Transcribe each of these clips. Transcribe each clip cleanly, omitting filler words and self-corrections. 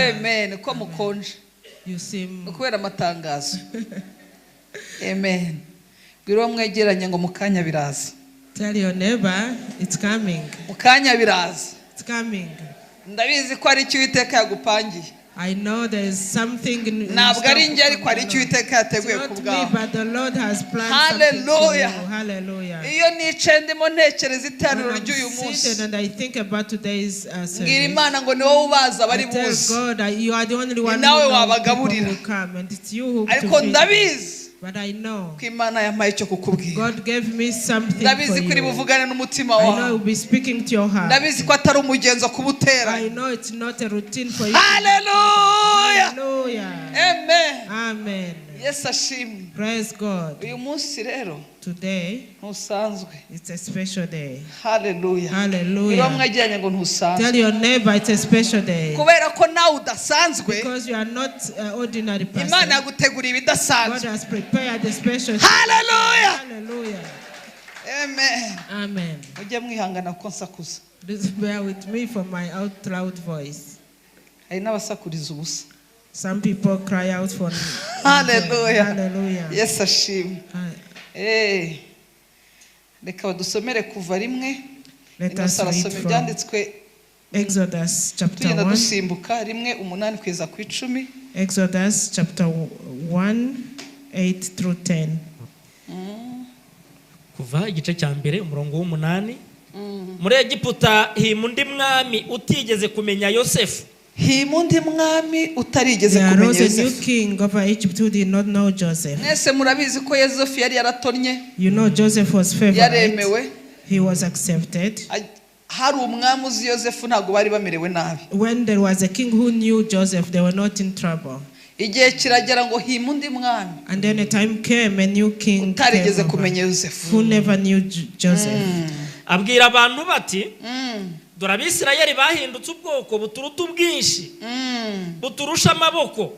Amen. Ko mukonje? You seem Ni ukubera amatangazo. Amen. Bwira uwo mwegeranye ngo mu kanya biraza. Tell your neighbor it's coming. Mu kanya biraza. It's coming. Ndabizi ko ari icyo Uwiteka yagupangiye. I know there is something in Ntabwo ari store njye, ariko from hari the icyo Lord. Uwiteka yateguye It's ku not me, bwawe. but the Lord has planned something for Hallelujah. you. Hallelujah. Iyo nicaye ndimo ntekereza iteraniro When I'm ry'uyu munsi, seated and I think about today's mbwira service, Imana ngo ni wowe ubaza abari I tell buze, God that you are the only one who nawe knows people wabagaburira. who will come, and it's you who to Ariko feed them. ndabizi But I know ko Imana yampaye icyo kukubwira. God gave me something for Ndabizi ko uri you. buvugane n'umutima I know wawe. I will be speaking to your heart. Ndabizi ko atari umugenzo kuba I know it's not a routine for you. Haleluya. Hallelujah. Amen. Amen. Yesu ashimwe. Praise God. Uyu munsi rero Today, ntusanzwe. it's a special day. Haleluya. Niba Hallelujah. mwegeranye ngo ntusanzwe, Tell your neighbor it's a special day. kubera ko nawe udasanzwe, Because you are not an ordinary person. Imana yaguteguriye God ibidasanzwe. has prepared a special day. Haleluya. Hallelujah. Amen. Amen. Mujye mwihangana kuko nsakuza. Please bear with me for my out loud voice. Hari n'abasakuriza ubusa. Some people cry out for Hallelujah. Hallelujah. Yesu ashimwe. Eh, reka badusomere Kuva 1. Let us Innocent read arasoma from ibyanditswe Exodus chapter tugenda 1. dusimbuka 1:8 kugeza ku 10. Exodus chapter 1, 8 through 10. Kuva igice cya mbere, umurongo w'umunani. Muri Egiputa hima undi mwami utigeze kumenya Yosefu. Hima undi mwami utarigeze There kumenya arose a new Yosefu. King over Egypt who did not know Joseph. Mwese murabizi ko Yosefu yari yaratonnye. You know Joseph was favorite. Yaremewe. He was accepted. Hari umwami uzi Yosefu, ntabwo bari bamerewe nabi. When there was a king who knew Joseph, they were not in trouble. Igihe kiragera ngo hima undi mwami And then a time came, a new king came utarigeze over, kumenya Yosefu. Who never knew Joseph. Abwira abantu bati: "Dore Abisirayeli bahindutse ubwoko buturuta ubwinshi, buturusha amaboko.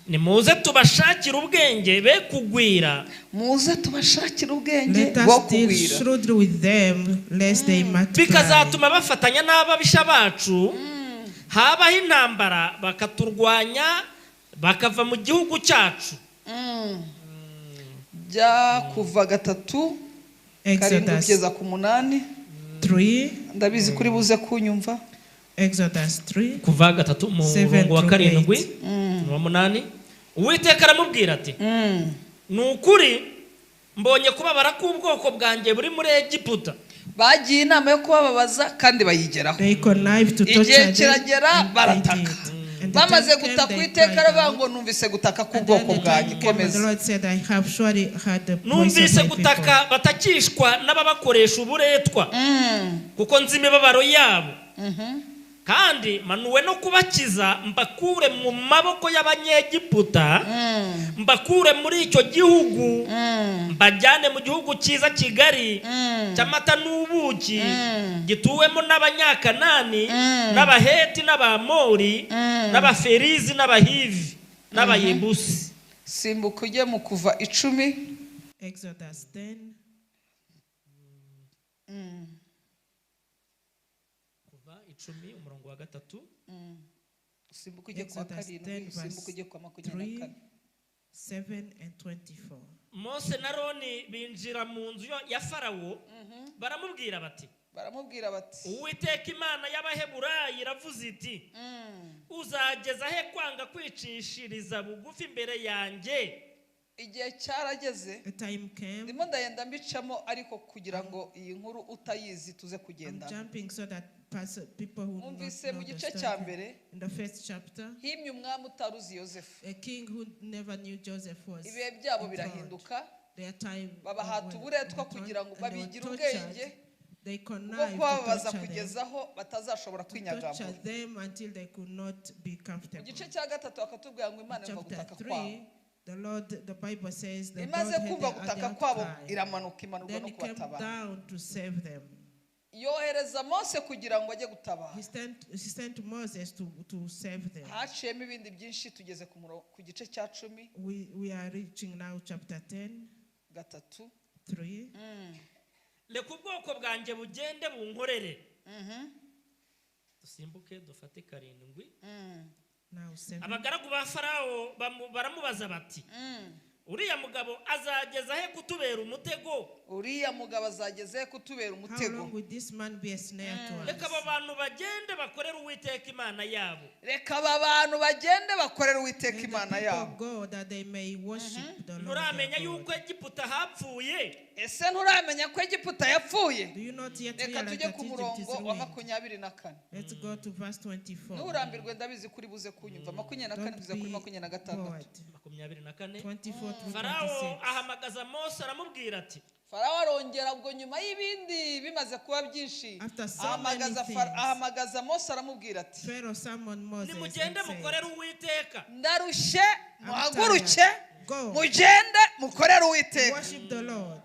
Nimuze tubashakire ubwenge be kugwira." Muze tubashakire ubwenge Let bwo us deal kugwira. Shrewdly with them, lest they multiply. Bikazatuma bafatanya n'ababisha bacu, habaho intambara bakaturwanya, bakava mu gihugu cyacu. Bya Kuva 3:7 Exodus kugeza ku 8. 3, Ndabizi kuri buze kunyumva. Exodus 3, Kuva 3, 7 umurongo wa through 7 8. n'uwa 8. Uwiteka aramubwira ati: "Ni ukuri mbonye kubabara k'ubwoko bwanjye buri muri Egiputa." Bagiye inama yo kubababaza kandi bayigeraho. They connived to Igihe torture them, kiragera and they barataka. did. And the Bamaze time came, gutaka, they Uwiteka cried aravuga out. ngo numvise gutaka And then k'ubwoko the bwanjye. time came and the Komeza. Lord said, "I have surely heard the voice "Numvise of my people." gutaka batakishwa n'ababakoresha uburetwa, kuko nzi imibabaro yabo, kandi manuwe no kubakiza mbakure mu maboko y'Abanyegiputa, mbakure muri icyo gihugu, mbajyane mu gihugu cyiza kigari cy'amata n'ubuki, gituwemo n'Abanyakanani n'Abaheti n'Abamori n'Abaferizi n'Abahivi n'Abayebusi." Simbuka ujye mu Kuva 10. Exodus 10, Kuva 10, umurongo wa 3. Simbuka ujye kwa Exodus 7, 10, simbuka verse ujye kwa makumyabiri na 3, kane. 7 and 24. Mose na Roni binjira mu nzu ya Farawo, baramubwira bati: Baramubwira bati: "Uwiteka Imana y'Abaheburayi iravuze iti: 'Uzageza he kwanga kwicishiriza bugufi imbere yanjye?'" Igihe cyarageze. A time came. Ndimo ndagenda mbicamo, ariko kugira ngo iyi nkuru utayizi tuze I'm kugendana. Jumping so that people who do not Mwumvise mu know the gice cya story. mbere, In the first chapter, himye umwami utari uzi Yosefu. A king who never knew Joseph was Ibihe byabo enthroned. birahinduka. Their time Babahata went uburetwa overturned, kugira ngo and they were babigira tortured. ubwenge They bwo connived to kubababaza torture them, kugeza aho batazashobora to kwinyagambura. torture them until they could not be Mu comfortable. gice cya gatatu bakatubwira ngo Imana yumva Chapter gutaka kwabo. 3, the Lord, the Bible says, the Lord Imaze heard kumva their gutaka kwabo, outcry. iramanuka, imanurwa Then no he came kubatabara. Down to save them. Yohereza Mose kugira ngo ajye gutabara. He sent Moses to save them. Haciyemo ibindi byinshi, tugeze ku gice cya 10, We are reaching now chapter 10, 3. 3. "Reka ubwoko bwanjye bugende bunkorere." Dusimbuke dufate 7. Now 7. Abagaragu ba Farawo baramubaza bati: "Uriya mugabo azageza he kutubera umutego?" Uriya mugabo azageze kutubera How umutego? long will this man be a snare to Reka abo us? bantu bagende bakorere Uwiteka Imana yabo. Reka aba bantu bagende bakorere Uwiteka Let the Imana people yabo. go that they may worship the Lord Nturamenya their yuko God. Egiputa hapfuye? Ese nturamenya ko Egiputa yapfuye? Do you not yet Reka realize tujye that ku Egypt murongo is wa ruined? 24. Let's go to verse 24. Nturambirwe, ndabizi kuri buze kunyumva. 24 Don't kugeza kuri be 26. bored. 24. 24 through Farawo 26. ahamagaza Mose aramubwira ati: Farawo arongera ubwo nyuma y'ibindi bimaze kuba byinshi, After so ahamagaza many Fara- things. ahamagaza Mose aramubwira ati: Pharaoh summoned Moses and "Nimugende said, mukorere Uwiteka." "Ndarushye, muhaguruke tired. Go. mugende mukorere Uwiteka." "Worship the Lord."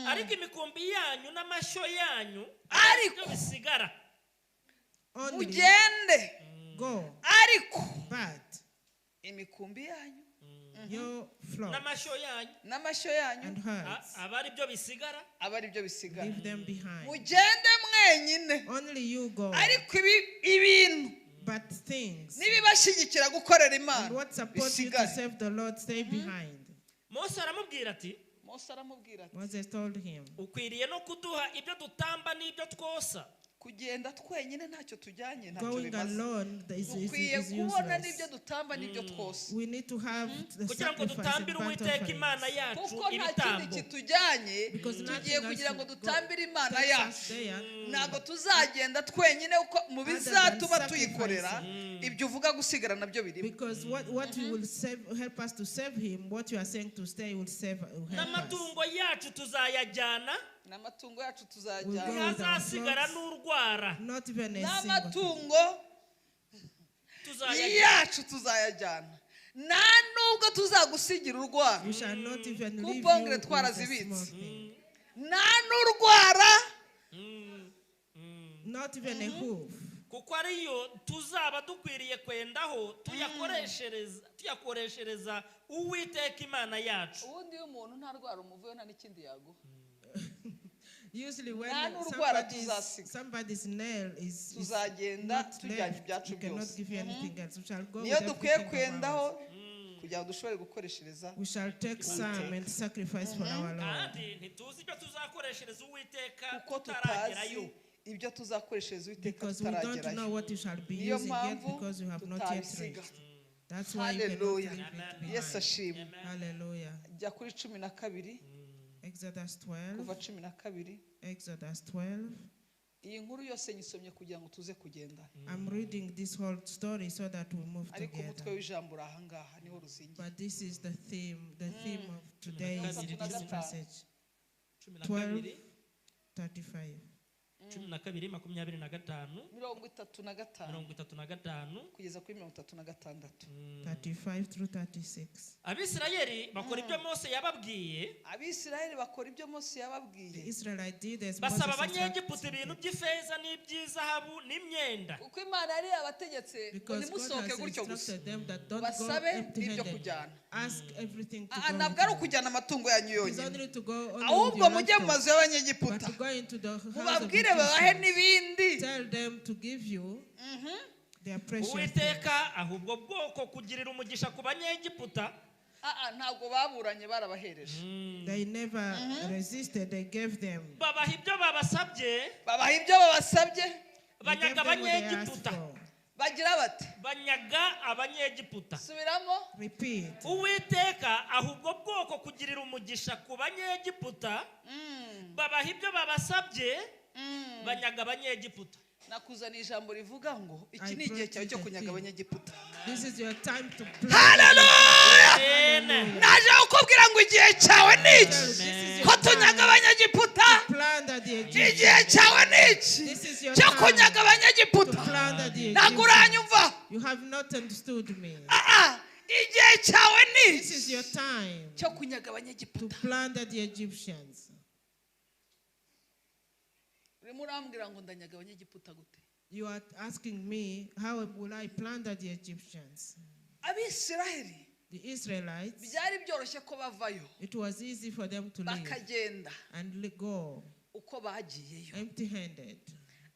"Ariko imikumbi yanyu n'amashyo yanyu Ariko- byo bisigara." Only Mugende, go, ariko but imikumbi yanyu your flock N'amashyo yanyu n'amashyo yanyu and herds, aba ari byo bisigara. Aba ari byo bisigara. leave them behind. Mugende mwenyine, Only you go, ariko ibi ibintu but things n'ibibashyigikira gukorera and Imana what supports you to bisigare. serve the Lord stay behind. Mose aramubwira ati: Mose aramubwira ati: Moses told him, "Ukwiriye no kuduha ibyo dutamba n'ibyo twosa." "Kugenda twenyine ntacyo tujyanye ntacyo Going bimaze. alone is Dukwiye is kubona n'ibyo useless. dutamba n'ibyo twosa." We need to have the Kugira ngo sacrifice and dutambire burnt Uwiteka Imana offerings. yacu Kuko nta kindi ibitambo. kitujyanye, Because tugiye nothing else kugira ngo will go- dutambire Imana takes us yacu. there. Ntabwo tuzagenda twenyine kuko mu Other than bizatuma tuyikorera, sacrificing. ibyo uvuga gusigara nabyo birimo. Because what you will save, help us to save him, what you are saying to stay will save, will help us. N'amatungo yacu tuzayajyana. N'amatungo yacu We'll tuzajyana. go with our Ntihazasigara flocks, n'urwara. not even a single thing. N'amatungo Tuzayajyana. yacu tuzayajyana, nta nubwo tuzagusigira urwara. We shall not even leave you Kupongere with a twarazibitse. small thing. Nta n'urwara. Not even a hoof. Kuko ariyo tuzaba dukwiriye kwendaho tuyakoreshereza Uwiteka Imana yacu. Ubundi iyo umuntu nta rwara umuvuyo nta n'ikindi yaguha. Usually when Nta n'urwara tuzasiga. somebody's nail is Tuzagenda not tujyanye left, ibyacu he cannot byose. give you anything else. We shall go Niyo with dukwiye everything of kwendaho ours. kugira ngo dushobore gukoreshereza We shall take some and sacrifice for our Lord. Kandi ntituzi ibyo tuzakoreshereza Uwiteka Kuko tutaragerayo. tutazi ibyo tuzakoreshereza Uwiteka Because we don't know tutaragerayo. what you shall be Niyo using yet mpamvu because you have not yet tutabisiga. reached. That's why you cannot Haleluya. leave it Yesu behind. ashimwe. Hallelujah. Jya kuri 12. Exodus 12. Kuva 12. Exodus 12. Iyi nkuru yose nyisomye kugira ngo tuze kugendana. I'm reading this whole story so that we move Ariko umutwe together. w'ijambo uri ahangaha niho ruzingiye. But this is the theme of today's 12. this passage. Cumi na kabiri. 12:35. 12, 25. 35. 35. Kugeza kuri 36. 35 through 36. Abisirayeli bakora ibyo Mose yababwiye. Abisirayeli bakora ibyo Mose The yababwiye. Israelites did as Basaba Moses Abanyegiputa ibintu instructed. by'ifeza n'iby'izahabu n'imyenda. Kuko Imana yari yabategetse ngo Because God ntimusohoke has gutyo gusa, instructed them that don't go basabe n'ibyo empty-handed. kujyana. Ask everything to Ah, go ntabwo with ari you. ukujyana amatungo yanyu It's yonyine, only to go only with ahubwo your mujye mu livestock, mazu y'Abanyegiputa, but to go into the house of the mubabwire babahe Egyptians. n'ibindi. Tell them to give you their precious things. Uwiteka aha ubwo bwoko kugirira umugisha ku Banyegiputa. Ah, ah, ntabwo baburanye, barabahereje. They never resisted. They gave them. Babaha ibyo babasabye. Babaha ibyo babasabye. They gave Banyaga them what they asked Abanyegiputa. for. Bagira bati: Banyaga Abanyegiputa. Subiramo. Repeat. Uwiteka aha ubwo bwoko kugirira umugisha ku Banyegiputa, babaha ibyo babasabye, banyaga Abanyegiputa. Nakuzaniye ijambo rivuga ngo iki I ni igihe brought cyawe you cyo the kunyaga theme. Abanyegiputa. This is your time to plan. Amen. Naje kukubwira ngo igihe cyawe ni iki This is ko your tunyaga time Abanyegiputa. to plunder the Egyptians. Igihe cyawe ni iki This is your cyo time kunyaga to Abanyegiputa. plunder the Ntabwo Egyptians. uranyumva. You have not understood me. Ah, ah, igihe cyawe ni This is iki your time cyo kunyaga to Abanyegiputa. plunder the Egyptians. Urimo urambwira ngo ndanyaga Abanyegiputa gute? You are asking me, how will I plunder the Egyptians? Abisiraheli The Israelites, byari byoroshye ko bavayo it was easy for them to leave bakagenda and go uko bagiyeyo. empty handed.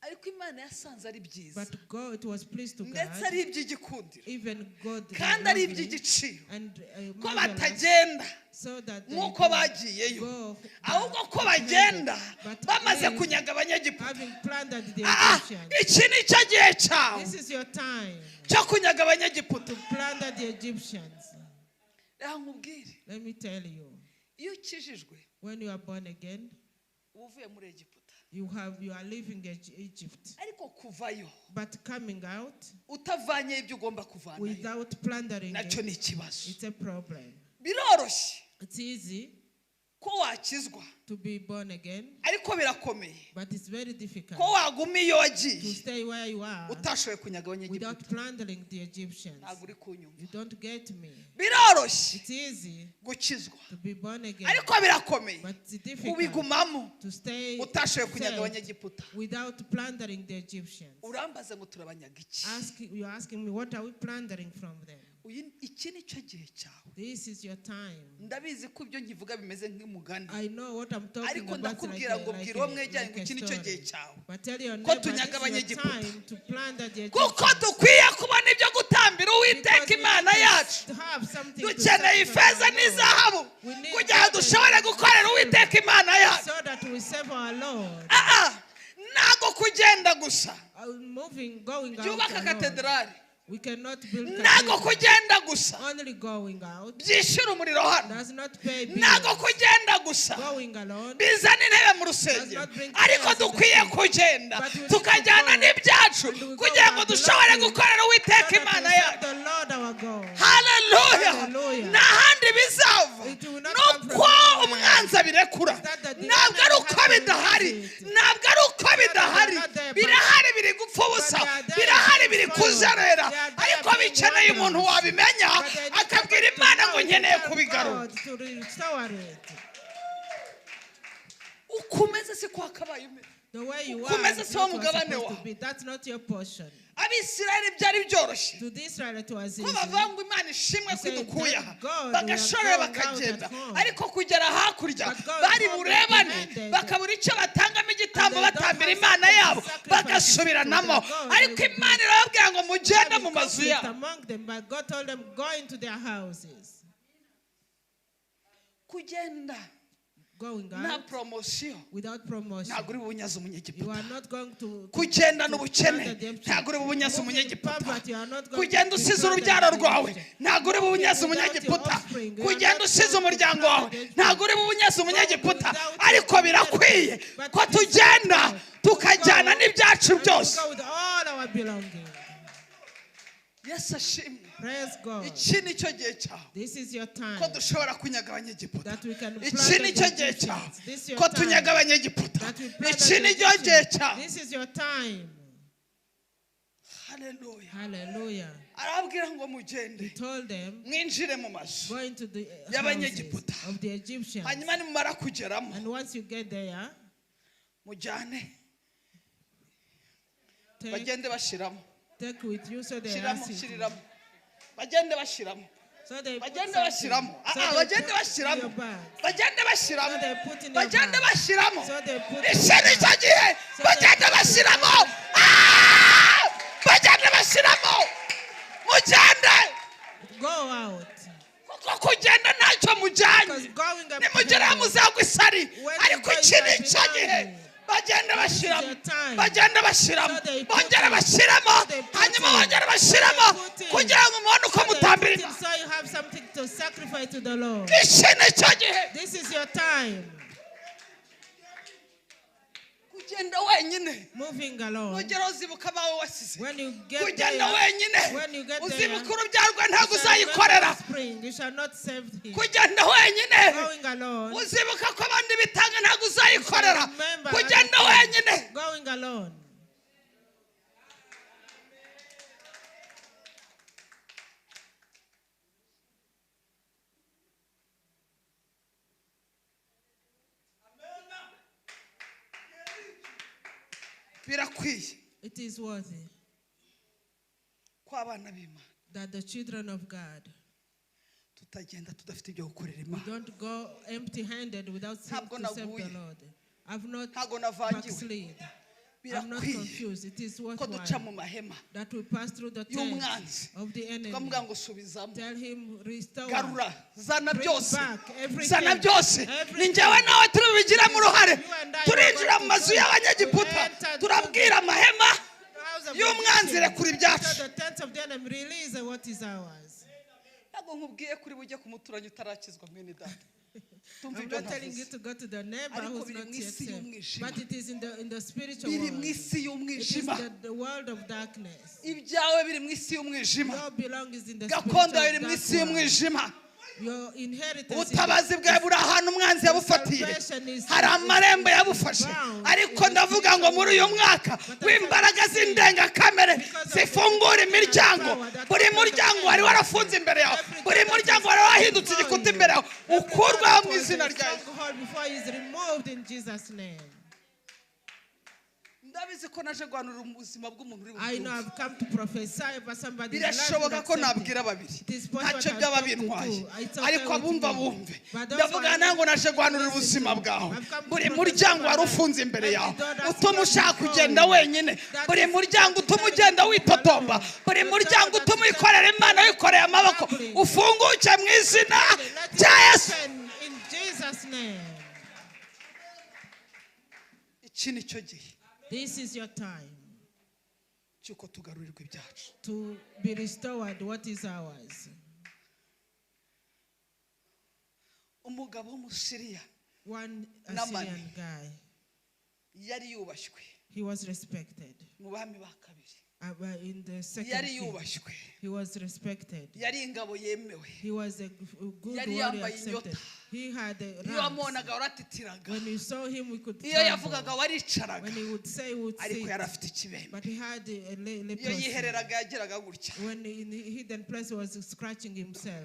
Ariko Imana yasanze ari byiza, But God, it was pleased to ndetse God, ari iby'igikundiro, even God, kandi ari lovely iby'igiciro, and ko marvelous, batagenda so that they nk'uko don't bagiyeyo, go ahubwo ko bagenda but bamaze leave, kunyaga Abanyegiputa. having plundered the Ah, Egyptians. iki ni cyo gihe cyawe This is your time cyo kunyaga Abanyegiputa. to plunder the Egyptians. Reka nkubwire, Let me tell you, iyo ukijijwe, when you are born again, uba uvuye muri Egiputa, you are leaving Egypt. Ariko kuvayo But coming out utavanyeyo ibyo ugomba kuvanayo, without plundering nacyo it, ni ikibazo. it's a problem. Biroroshye It's easy ko wakizwa, to be born again, ariko birakomeye but it's very difficult ko waguma iyo to wagiye stay where you are utashoboye kunyaga Abanyegiputa. without plundering the Egyptians. Ntabwo uri kunyumva. You don't get me. Biroroshye It's easy gukizwa, to be born again, ariko birakomeye but it's difficult kubigumamo to stay utashoboye kunyaga saved Abanyegiputa. without plundering the Egyptians. Urambaza ngo turabanyaga iki? You're asking me, what are we plundering from them? Iki ni cyo gihe cyawe. This is your time. Ndabizi ko ibyo nkivuga bimeze nk'umugani, I know what I'm talking ariko about, ndakubwira ngo bwira uwo mwegeranye ngo like iki a ni cyo gihe story. cyawe But tell your ko neighbor, tunyaga this is your Abanyegiputa, time to plunder the kuko Egyptians. dukwiye kubona ibyo gutambira Uwiteka Because we Imana need yacu. to have something to Dukeneye sacrifice ifeza our Lord. n'izahabu We need kugira ngo gold and dushobore gukorera Uwiteka Imana yacu. so that we serve our Lord. Ah, ntabwo kugenda gusa Moving, going out byubaka alone. katedrali, We cannot build ntabwo cathedral. kugenda gusa Only going out byishyura umuriro hano, does not pay bills. ntabwo kugenda gusa Going alone bizana intebe mu rusengero, does not bring ariko chairs in the dukwiye church. kugenda But we need to tukajyana go n'ibyacu and we go kugira ngo back dushobore belonging gukorera Uwiteka so that we Imana serve yacu. the Lord our God. Haleluya! Hallelujah. Nta handi bizava, It will not come from nuko anywhere. umwanzi abirekura. It's not that the Ntabwo ari enemy uko has to bidahari, release it. ntabwo ari uko It's not that bidahari. they are not there, Birahari, biri gupfa ubusa, but they are there birahari, being biri followed. kuzerera, They are there ariko being bikeneye umuntu wanderers. wabimenya But they need akabwira somebody to Imana ngo know to nkeneye tell kubigarura. God to restore it. Uko umeze si ko wakabaye umeze. The way you Uko are umeze is si wo not what you're mugabane supposed to wawe. be. That's not your portion. Abisirayeli byari byoroshye To the Israel it was ko easy. bavuga ngo Imana ishimwe ko Say, idukuye "Thank aha," God we are bagashorera going out bakagenda, at home. ariko kugera hakurya But God bari told them burebane behind it. bakabura icyo batangamo igitambo And they don't batambira have Imana something to yabo, sacrifice bagasubiranamo. to their God. Ariko They will Imana irababwira ngo mugende Having mu mazu conflict yabo. among them, but God told them, go into their houses. Kugenda Going nta out promotion, without promotion. ntabwo uri bubunyaze You Umunyegiputa. are not going to Kugenda to n'ubukene, plunder the Egyptians. ntabwo uri bubunyaze Moving in Umunyegiputa. poverty, you are not going Kugenda to usize plunder urubyaro the rwawe, Egyptians. ntabwo uri bubunyaze Without your Umunyegiputa. offspring, you are Kugenda not usize going to umuryango wawe, plunder the ntabwo uri bubunyaze Umunyegiputa. Without Ariko your birakwiye but ko it is tugenda good to tukajyana go n'ibyacu and we byose. go with all our belongings. Yesu ashimwe. Praise God. Iki ni cyo gihe cyawe This is your time ko dushobora kunyaga Abanyegiputa. that we can Iki plunder ni the cyo gihe cyawe Egyptians. This is your ko time tunyaga Abanyegiputa. that we plunder Iki the ni cyo gihe Egyptians. cyawe. This is your time. Haleluya! Hallelujah. Arababwira ngo mugende, He told them, mwinjire mu mazu go into the houses y'Abanyegiputa. of the Egyptians. Hanyuma nimumara kugeramo, And once you get there, mujyane, take, bagende bashiramo, take with you, so they shiramo, ask you. shiriramo, bagende bashiramo, So they put bagende something. bashiramo. Ah, So ah, they bagende put in bashiramo, your bag. bagende bashiramo, So they put in your bagende bag. bashiramo. So they put in Iki your ni cyo bag. gihe, So they bagende put in your bashiramo. bag. Ah! Bagende bashiramo, mugende, Go out. kuko kugenda ntacyo mujyanye. Because going up Nimugeraho to muzagwa isari, When you ariko go, you iki shall ni be cyo gihe. hungry. Bagenda bashyiramo, your time. bagenda bashyiramo, So they put bongera in. bashyiramo, So they put hanyuma in. bongera bashyiramo, So they put in. kugira ngo mubone uko So they mutambira put in, Imana. so you have something to sacrifice to the Lord. Iki ni cyo gihe. This is your time. Kugenda wenyine, Moving along. nugera uzibuka abawe wasize. When you get Kugenda there, wenyine, when you get there, uzibuka urubyaro rwawe, ntabwo you shall remember uzayikorera. offspring, you shall not save him. Kugenda wenyine, Going alone, uzibuka ko abandi bitanga, ntabwo uzayikorera. remember Kugenda other wenyine. things. Going alone. Birakwiye It is worthy ko abana b'Imana that the children of God tutagenda tudafite ibyo gukorera Imana. don't go empty handed without seeking Ntabwo to serve the naguye. Lord. I've not Ntabwo navangiwe. backslid. I'm not Birakwiye confused. It is ko duca worthwhile mu mahema that we pass through the tent y'umwanzi, of the enemy. tukamubwira ngo subizamo, Tell him, restore. garura, zana Bring byose, back everything. zana byose. Everything. Ni njyewe nawe turi bubigiremo uruhare. You and I Turinjira are mu going mazu to do. y'Abanyegiputa, We enter turabwira amahema the house of y'umwanzi, the rekura ibyacu. Enter the tent of the enemy, release what is ours. Ntabwo nkubwiye kuri bujye ku muturanyi utarakizwa, mwene data. Tumva I'm ibyo not telling you ntavuze. To go to the neighbor Ariko who's biri not mu yet isi saved. y'umwijima. But it is in the spiritual Biri mu world. isi It is y'umwijima. the world of darkness. Ibyawe biri mu isi y'umwijima. Your belong is in the Gakondo spiritual yawe iri mu dark isi world. y'umwijima. Your inheritance is Ubutabazi bwawe buri ahantu umwanzi yabufatiye, hari amarembo yabufashe. Ariko ndavuga ngo muri uyu mwaka w'imbaraga z'indengakamere zifungura imiryango, buri muryango wari warafunze imbere yawe, buri muryango wari wahindutse igikuta imbere yawe, ukurwaho mu izina rya Yesu. Stronghold before is removed in Jesus' name. Ndabizi ko naje guhanura ubuzima bw'umuntu uri I know bubyumve. I've come to prophesy over somebody's life. Birashoboka ko Who accept it. nabwira babiri, It is possible ntacyo that byaba I've come to bintwaye, two. It's okay ariko with abumva me. bumve. But those Ndavuga who are nango naje guhanura listening ubuzima to me, bwawe. I've come to Buri prophesy muryango wari over ufunze imbere every yawe door that's utuma closed ushaka before kugenda you. wenyine, That buri is muryango utuma ugenda witotomba, buri The door muryango that utuma is wikorera Imana wikoreye amaboko, Grumbling. ufunguke mu izina Let it rya Yesu. open in Jesus' name. Iki ni cyo gihe This is your time cy'uko tugarurirwa ibyacu. To be restored what is ours. Umugabo w'Umusiriya, One Naaman. Assyrian guy, yari yubashywe he was respected. Mu bami ba kabiri, But in the second yari king, yubashywe, he was respected. Yari ingabo yemewe. He was a good Yari warrior yambaye accepted. inyota. He had a Iyo ranks. wamubonaga waratitiraga. When you saw him, we could Iyo tremble. yavugaga waricaraga. When he would say, we would Ariko sit. yari afite ikibembe. But he had a Iyo leprosy. yihereraga yageraga gutya. When in the hidden place, he was scratching himself.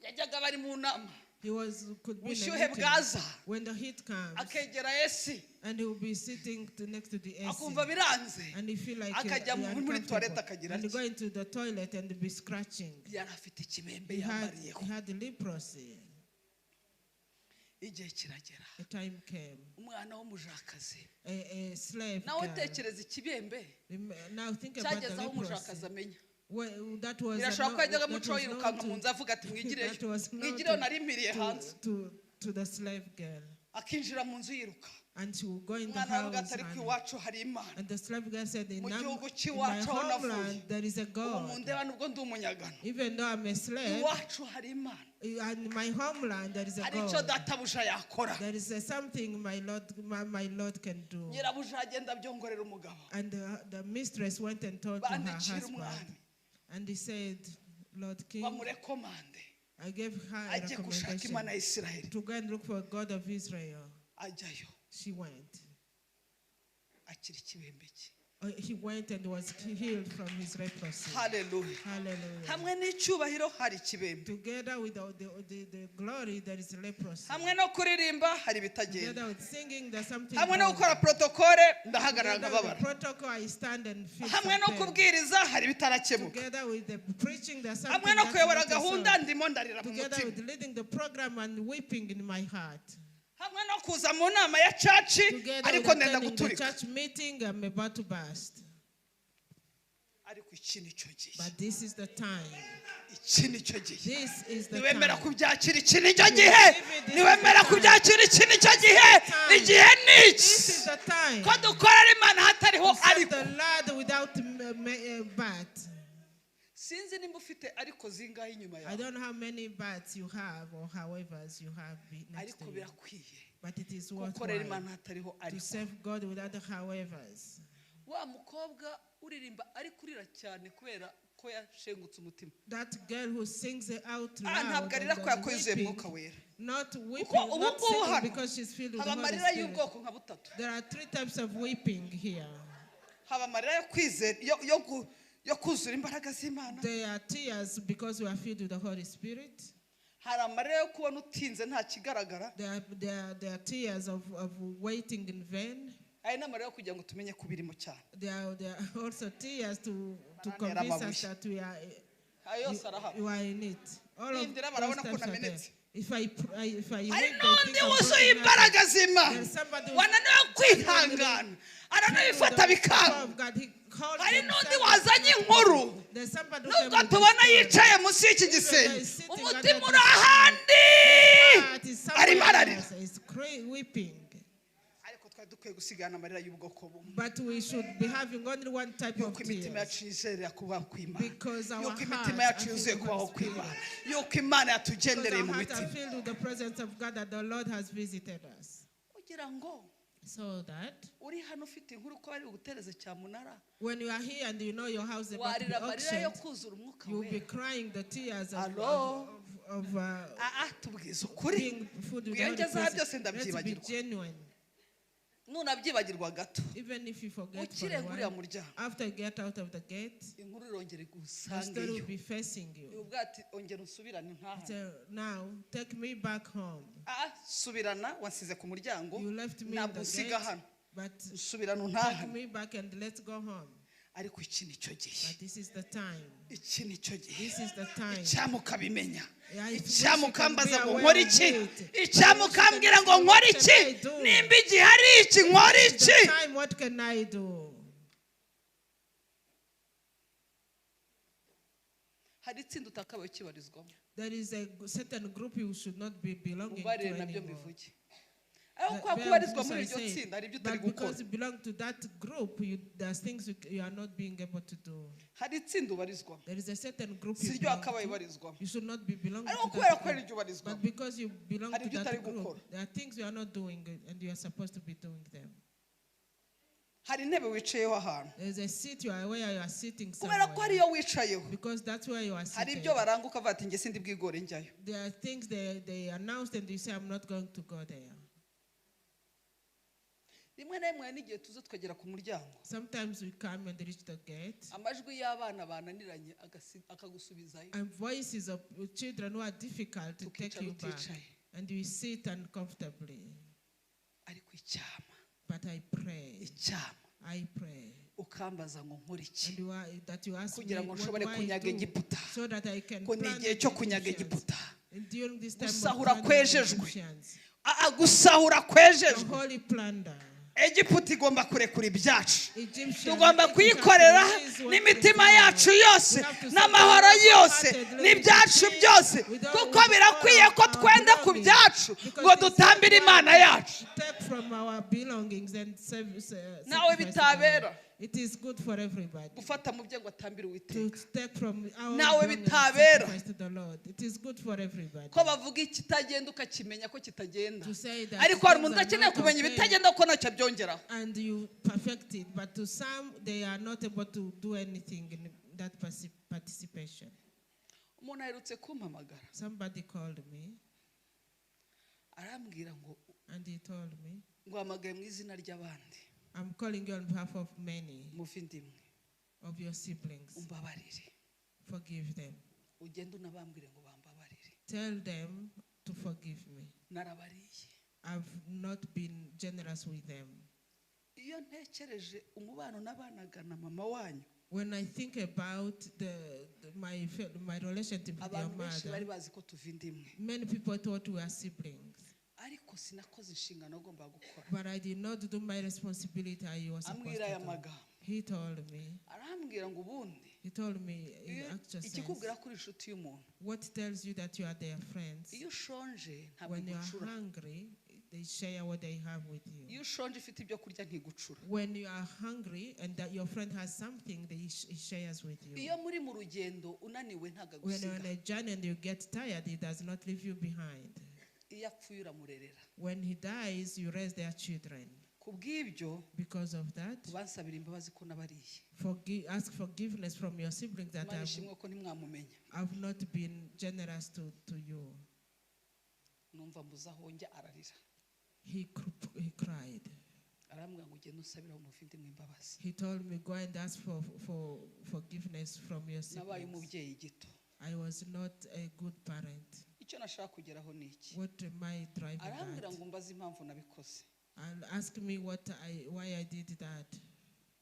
Yajyaga bari mu nama, He was could be in a ubushyuhe meeting. bwaza, When the heat comes, akegera AC, and he will be sitting next to the AC, akumva biranze, and he feel like akajya muri uncomfortable. toilette akagira And he ati. go into the toilet and be scratching. Yari afite ikibembe yambariyeho. He had leprosy. Igihe kiragera, A time came. Umwana w'umujakazi, A slave nawe girl. tekereza ikibembe Now think about the cyageze aho umujakazi leprosy. amenya. Well, that was Birashoboka ko yajyaga that amucaho was yirukanka known mu nzu avuga ati mwigireyo, that was known mwigireyo, narimiriye hanze. to the slave girl. Akinjira mu nzu yiruka. And she would go in the Umwana aravuga house. ati ariko And, iwacu hari Imana. and the slave girl said, Mu gihugu in my cy'iwacu aho navuye, homeland, there is a ubu God. mundeba nubwo ndi umunyagano, Even though I'm a slave, iwacu hari Imana, in my homeland, there is a hari icyo God. databuja yakora. There is a something my Lord can do. Nyirabuja agenda abyongorera umugabo. And the mistress went and told to her Bandikira husband. umwami, And he said, "Lord King, bamurekomande I gave her a ajye gushaka recommendation Imana ya Isiraheli. To go and look for God of Israel." Ajyayo, She went. Akira ikibembe cye. He went and was healed from his leprosy. Haleluya. Hallelujah. Hamwe n'icyubahiro hari ikibembe. Together with the glory, there is leprosy. Hamwe no kuririmba hari ibitagenda. Together with singing, there's something Hamwe no wrong. gukora protokole ndahagarara Together with the nkababara. protocol, I stand and feel Hamwe no some pain. Kubwiriza hari ibitarakemuka. Together with the preaching, there's something Hamwe no that's kuyobora not gahunda resolved. ndimo ndarira mu Together mutima. with leading the program and weeping in my heart. Hamwe no kuza mu nama ya church, Together with ariko ndenda attending the guturika. Church meeting, I'm about to burst. Ariko iki ni cyo gihe. But this is the time. Iki ni cyo gihe. This is the Niwemera time. Kubyakira, iki ni cyo gihe. Niwemera kubyakira, iki ni cyo gihe. Igihe ni iki This is the time. Ko dukorera Imana hatariho To serve ariko. the Lord without but. Sinzi nimba ufite ariko zingahe inyuma I yawe, don't know how many buts you have or howevers you have next ariko to you. Birakwiye But it is gukorera worthwhile Imana hatariho to ariko. serve God without the howevers. Wa mukobwa uririmba ari kurira cyane kubera ko yashengutse umutima. That girl who sings out Ah, loud ntabwo arira and ko yakuzuye weeping, Mwuka Wera. not weeping, Kuko ubu not ngubu singing hano because she's filled with the haba Holy amarira Spirit. y'ubwoko nka butatu. There are three types of weeping here. Haba amarira yo kwizera yo kuzura imbaraga z'Imana. There are tears because we are filled with the Holy Spirit. Hari amarira yo kubona utinze nta kigaragara. There are tears of waiting in vain. Hari n'amarira yo kugira ngo tumenye ko ubirimo cyane. There are also tears to Barantera convince us amabuye. that we are, Ayo yose arahaba. you are in it. All of Nindira barabona those ko types are there. namenetse. If I pr- I- if I Hari weep, they n'undi think I'm wuzuye broken-hearted. imbaraga z'Imana There's somebody who- wananiwe kwihangana, aranabifata The power bikanga. of God, he called Hari himself. n'undi wazanye inkuru, There's somebody who came nubwo with a tubona story. yicaye munsi y'iki gisenge, umutima uri ahandi, But it's somebody arimo ararira. else is weeping. Ariko twari dukwiye gusigana amarira y'ubwoko bumwe, But we should be having only one type of yuko imitima tears. yacu yizerera kubaho kw'Imana, Because our yuko imitima hearts yacu are yuzuye filled with kubaho the Spirit. kw'Imana, yuko Imana Because yatugendereye our mu hearts are mitima, filled with the presence of God that the Lord has visited us. Kugira ngo So that uri hano ufite inkuru ko bari bugutereze cyamunara, when you are here and you know your house is about to be warira amarira yo auctioned, kuzura umwuka you will be wera. Crying the tears of, Hello? of, of Ah, ah, tubwize ukuri. being filled with the Holy Wiyongezeho Spirit. byose Let's be ndabyibagirwa. Genuine. Nunabyibagirwa gato, Even if you forget for a ukirenga uriya while, muryango, after you get out of the gate, inkuru irongera the story will igusangeyo. be facing you. Ubwo ati ongera unsubirane ntaha. So now, take me back home. Ah, subirana, wansize ku muryango, You left me in ntabwo the unsiga gate, hano, but nsubirana take untahane. Me back and let's go home. Ariko iki ni cyo gihe. But this is the time. Iki ni cyo gihe. This is the time. Icyampa ukabimenya. Yeah, if we Icyampa should ukambaza be ngo aware nkore of iki, it. icyampa ukambwira ngo nkore What iki, can I do? nimba igihe ari iki nkore This is iki. the time, what can I do? Hari itsinda utakabaye ukibarizwamo. There is a certain group you should not be belonging to Umbarire nabyo anymore. mbivuge, ariko kwa Bear kubarizwa with muri me, iryo I say, tsinda hari ibyo utari but gukora. because you belong to that group, there's things you are not being able to do. Hari itsinda ubarizwamo, There is a certain group si you ryo belong wakabaye to. ubarizwamo, You should not be belonging ariko to kubera that ko ari group. iryo ubarizwamo, But because you belong hari to ibyo that utari group, gukora. There are things you are not doing and you are supposed to be doing them. Hari intebe wicayeho ahantu, There's a seat you are where you are sitting kubera ko somewhere. ariyo wicayeho, Because that's where you are hari seated. ibyo baranga ukavuga ati njye sindi bwigore njyayo. There are things they announced and you say, "I'm not going to go there." Rimwe na rimwe hari n'igihe tuza tukagera ku muryango, Sometimes we come and reach the gate, amajwi y'abana bananiranye akagusubizayo, and voices of children who are difficult to take tukicara you back. uticaye. And we sit uncomfortably. Ariko icyampa, But I pray, icyampa I pray. Ukambaza ngo nkore iki, And you are, that you ask me kugira ngo what nshobore do I kunyaga do Egiputa, so that I can ko ni plunder igihe the cyo kunyaga Egyptians. Egiputa. And during this time of Gusahura plundering the kwejejwe. Egyptians, Ah, ah, gusahura the kwejejwe. Holy plunder. Egiputa igomba kurekura ibyacu. Egyptian, Tugomba Egypt kuyikorera have to release what n'imitima is yacu ours. yose, We have to n'amahoro serve yose, wholeheartedly n'ibyacu with byose, all- kuko with birakwiye all ko our twenda ku belongings. byacu Because ngo this is dutambire why Imana yacu. take from our belongings and Nawe sacrifice to the bitabera. Lord. It is good for everybody Gufata mu bye ngo atambire to Uwiteka. Take from our Nawe belongings and bitabera. sacrifice to the Lord. It is good for everybody. Ko bavuga ikitagenda ukakimenya ko kitagenda, To say that ariko hari things umuntu are udakeneye not kumenya okay. ibitagenda kuko ntacyo abyongeraho. And you perfect it, but to some they are not able to do anything in that participation. Umuntu aherutse kumpamagara, Somebody called me arambwira ngo and he told me, ngo hamagaye mu izina ry'abandi, "I'm calling you on behalf of many muvandimwe, of your siblings. Umbabarire. Forgive them. Ugende unabambwire ngo bambabarire. Tell them to forgive me. Narabariye." I've not been generous with them." Iyo ntekereje umubano nabanaga na mama wanyu, When I think about my relationship with your abantu benshi bari mother, bazi ko tuva inda imwe, many people thought we are siblings. Ariko sinakoze inshingano agomba gukora. But I did not do my responsibility I was supposed Ambwira aya to do. magambo, He told me, arambwira ngo ubundi he told me in iyo actual sense, ikikubwira ko uri inshuti y'umuntu, what tells you that you are their friends, iyo ushonje ntabwo when you are igucura. Hungry, they share what they have with you. Iyo ushonje ufite ibyo kurya ntigucura. When you are hungry and that your friend has something, he shares with you. Iyo muri mu rugendo unaniwe ntabwo When you're on agusiga. A journey and you get tired, he does not leave you behind. Iyo apfuye uramurerera. When he dies, you raise their children. Ku bw'ibyo, Because of that, bansabira imbabazi ko nabariye. Ask forgiveness from your siblings that Imana have, ishimwe ko ntimwamumenya. Have not been generous to you. Numva mbuze aho njya, ararira. He cried. Arambwira ngo ugende usabire umuvandimwe imbabazi. He told me, "Go and ask for forgiveness from your Nabaye siblings." umubyeyi gito. I was not a good parent. Icyo nashaka kugeraho ni iki? What am I driving Arambwira at? ngo mbaze impamvu nabikoze. And ask me why I did that.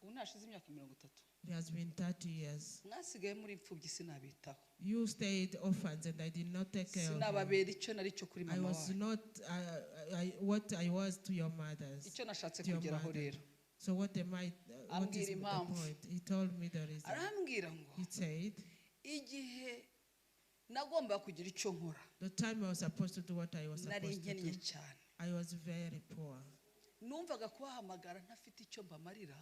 Ubu ntashize imyaka 30. It has been 30 years. Mwasigaye muri imfubyi, sinabitaho. You stayed orphans and I did not take care of you. Sinababera icyo nari cyo kuri I mama was wawe. not what I was to your mothers. Icyo nashatse To your kugeraho mother. rero, So what am I, what ambwira is the impamvu. point? He told me the reason. Arambwira ngo He said, igihe nagombaga kugira icyo nkora, the time I was supposed to do what I was nari supposed to nkennye do, cyane. I was very poor. Numvaga kubahamagara ntafite icyo mbamarira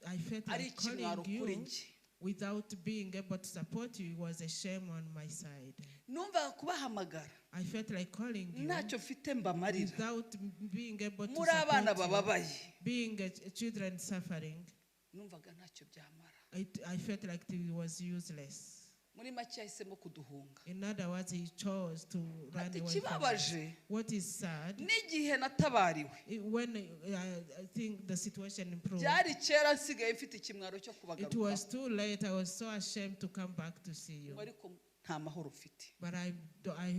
I felt ari like calling ikimwaro kuri you njye. Without being able to support you was a shame on my side. Numvaga kubahamagara I felt like calling you ntacyo mfite mbamarira, without being able to muri abana support you, bababaye, being a children suffering. Numvaga ntacyo byamara. I felt like it was useless. Muri make yahisemo kuduhunga. In other words, he chose to run Ati away from us. ikibabaje, What is sad, n'igihe natabariwe, when I think the situation improved, byari kera, nsigaye mfite ikimwaro cyo it kubagaruka. Was too late. I was so ashamed to come back to see you. Ngo ariko nta mahoro mfite. But I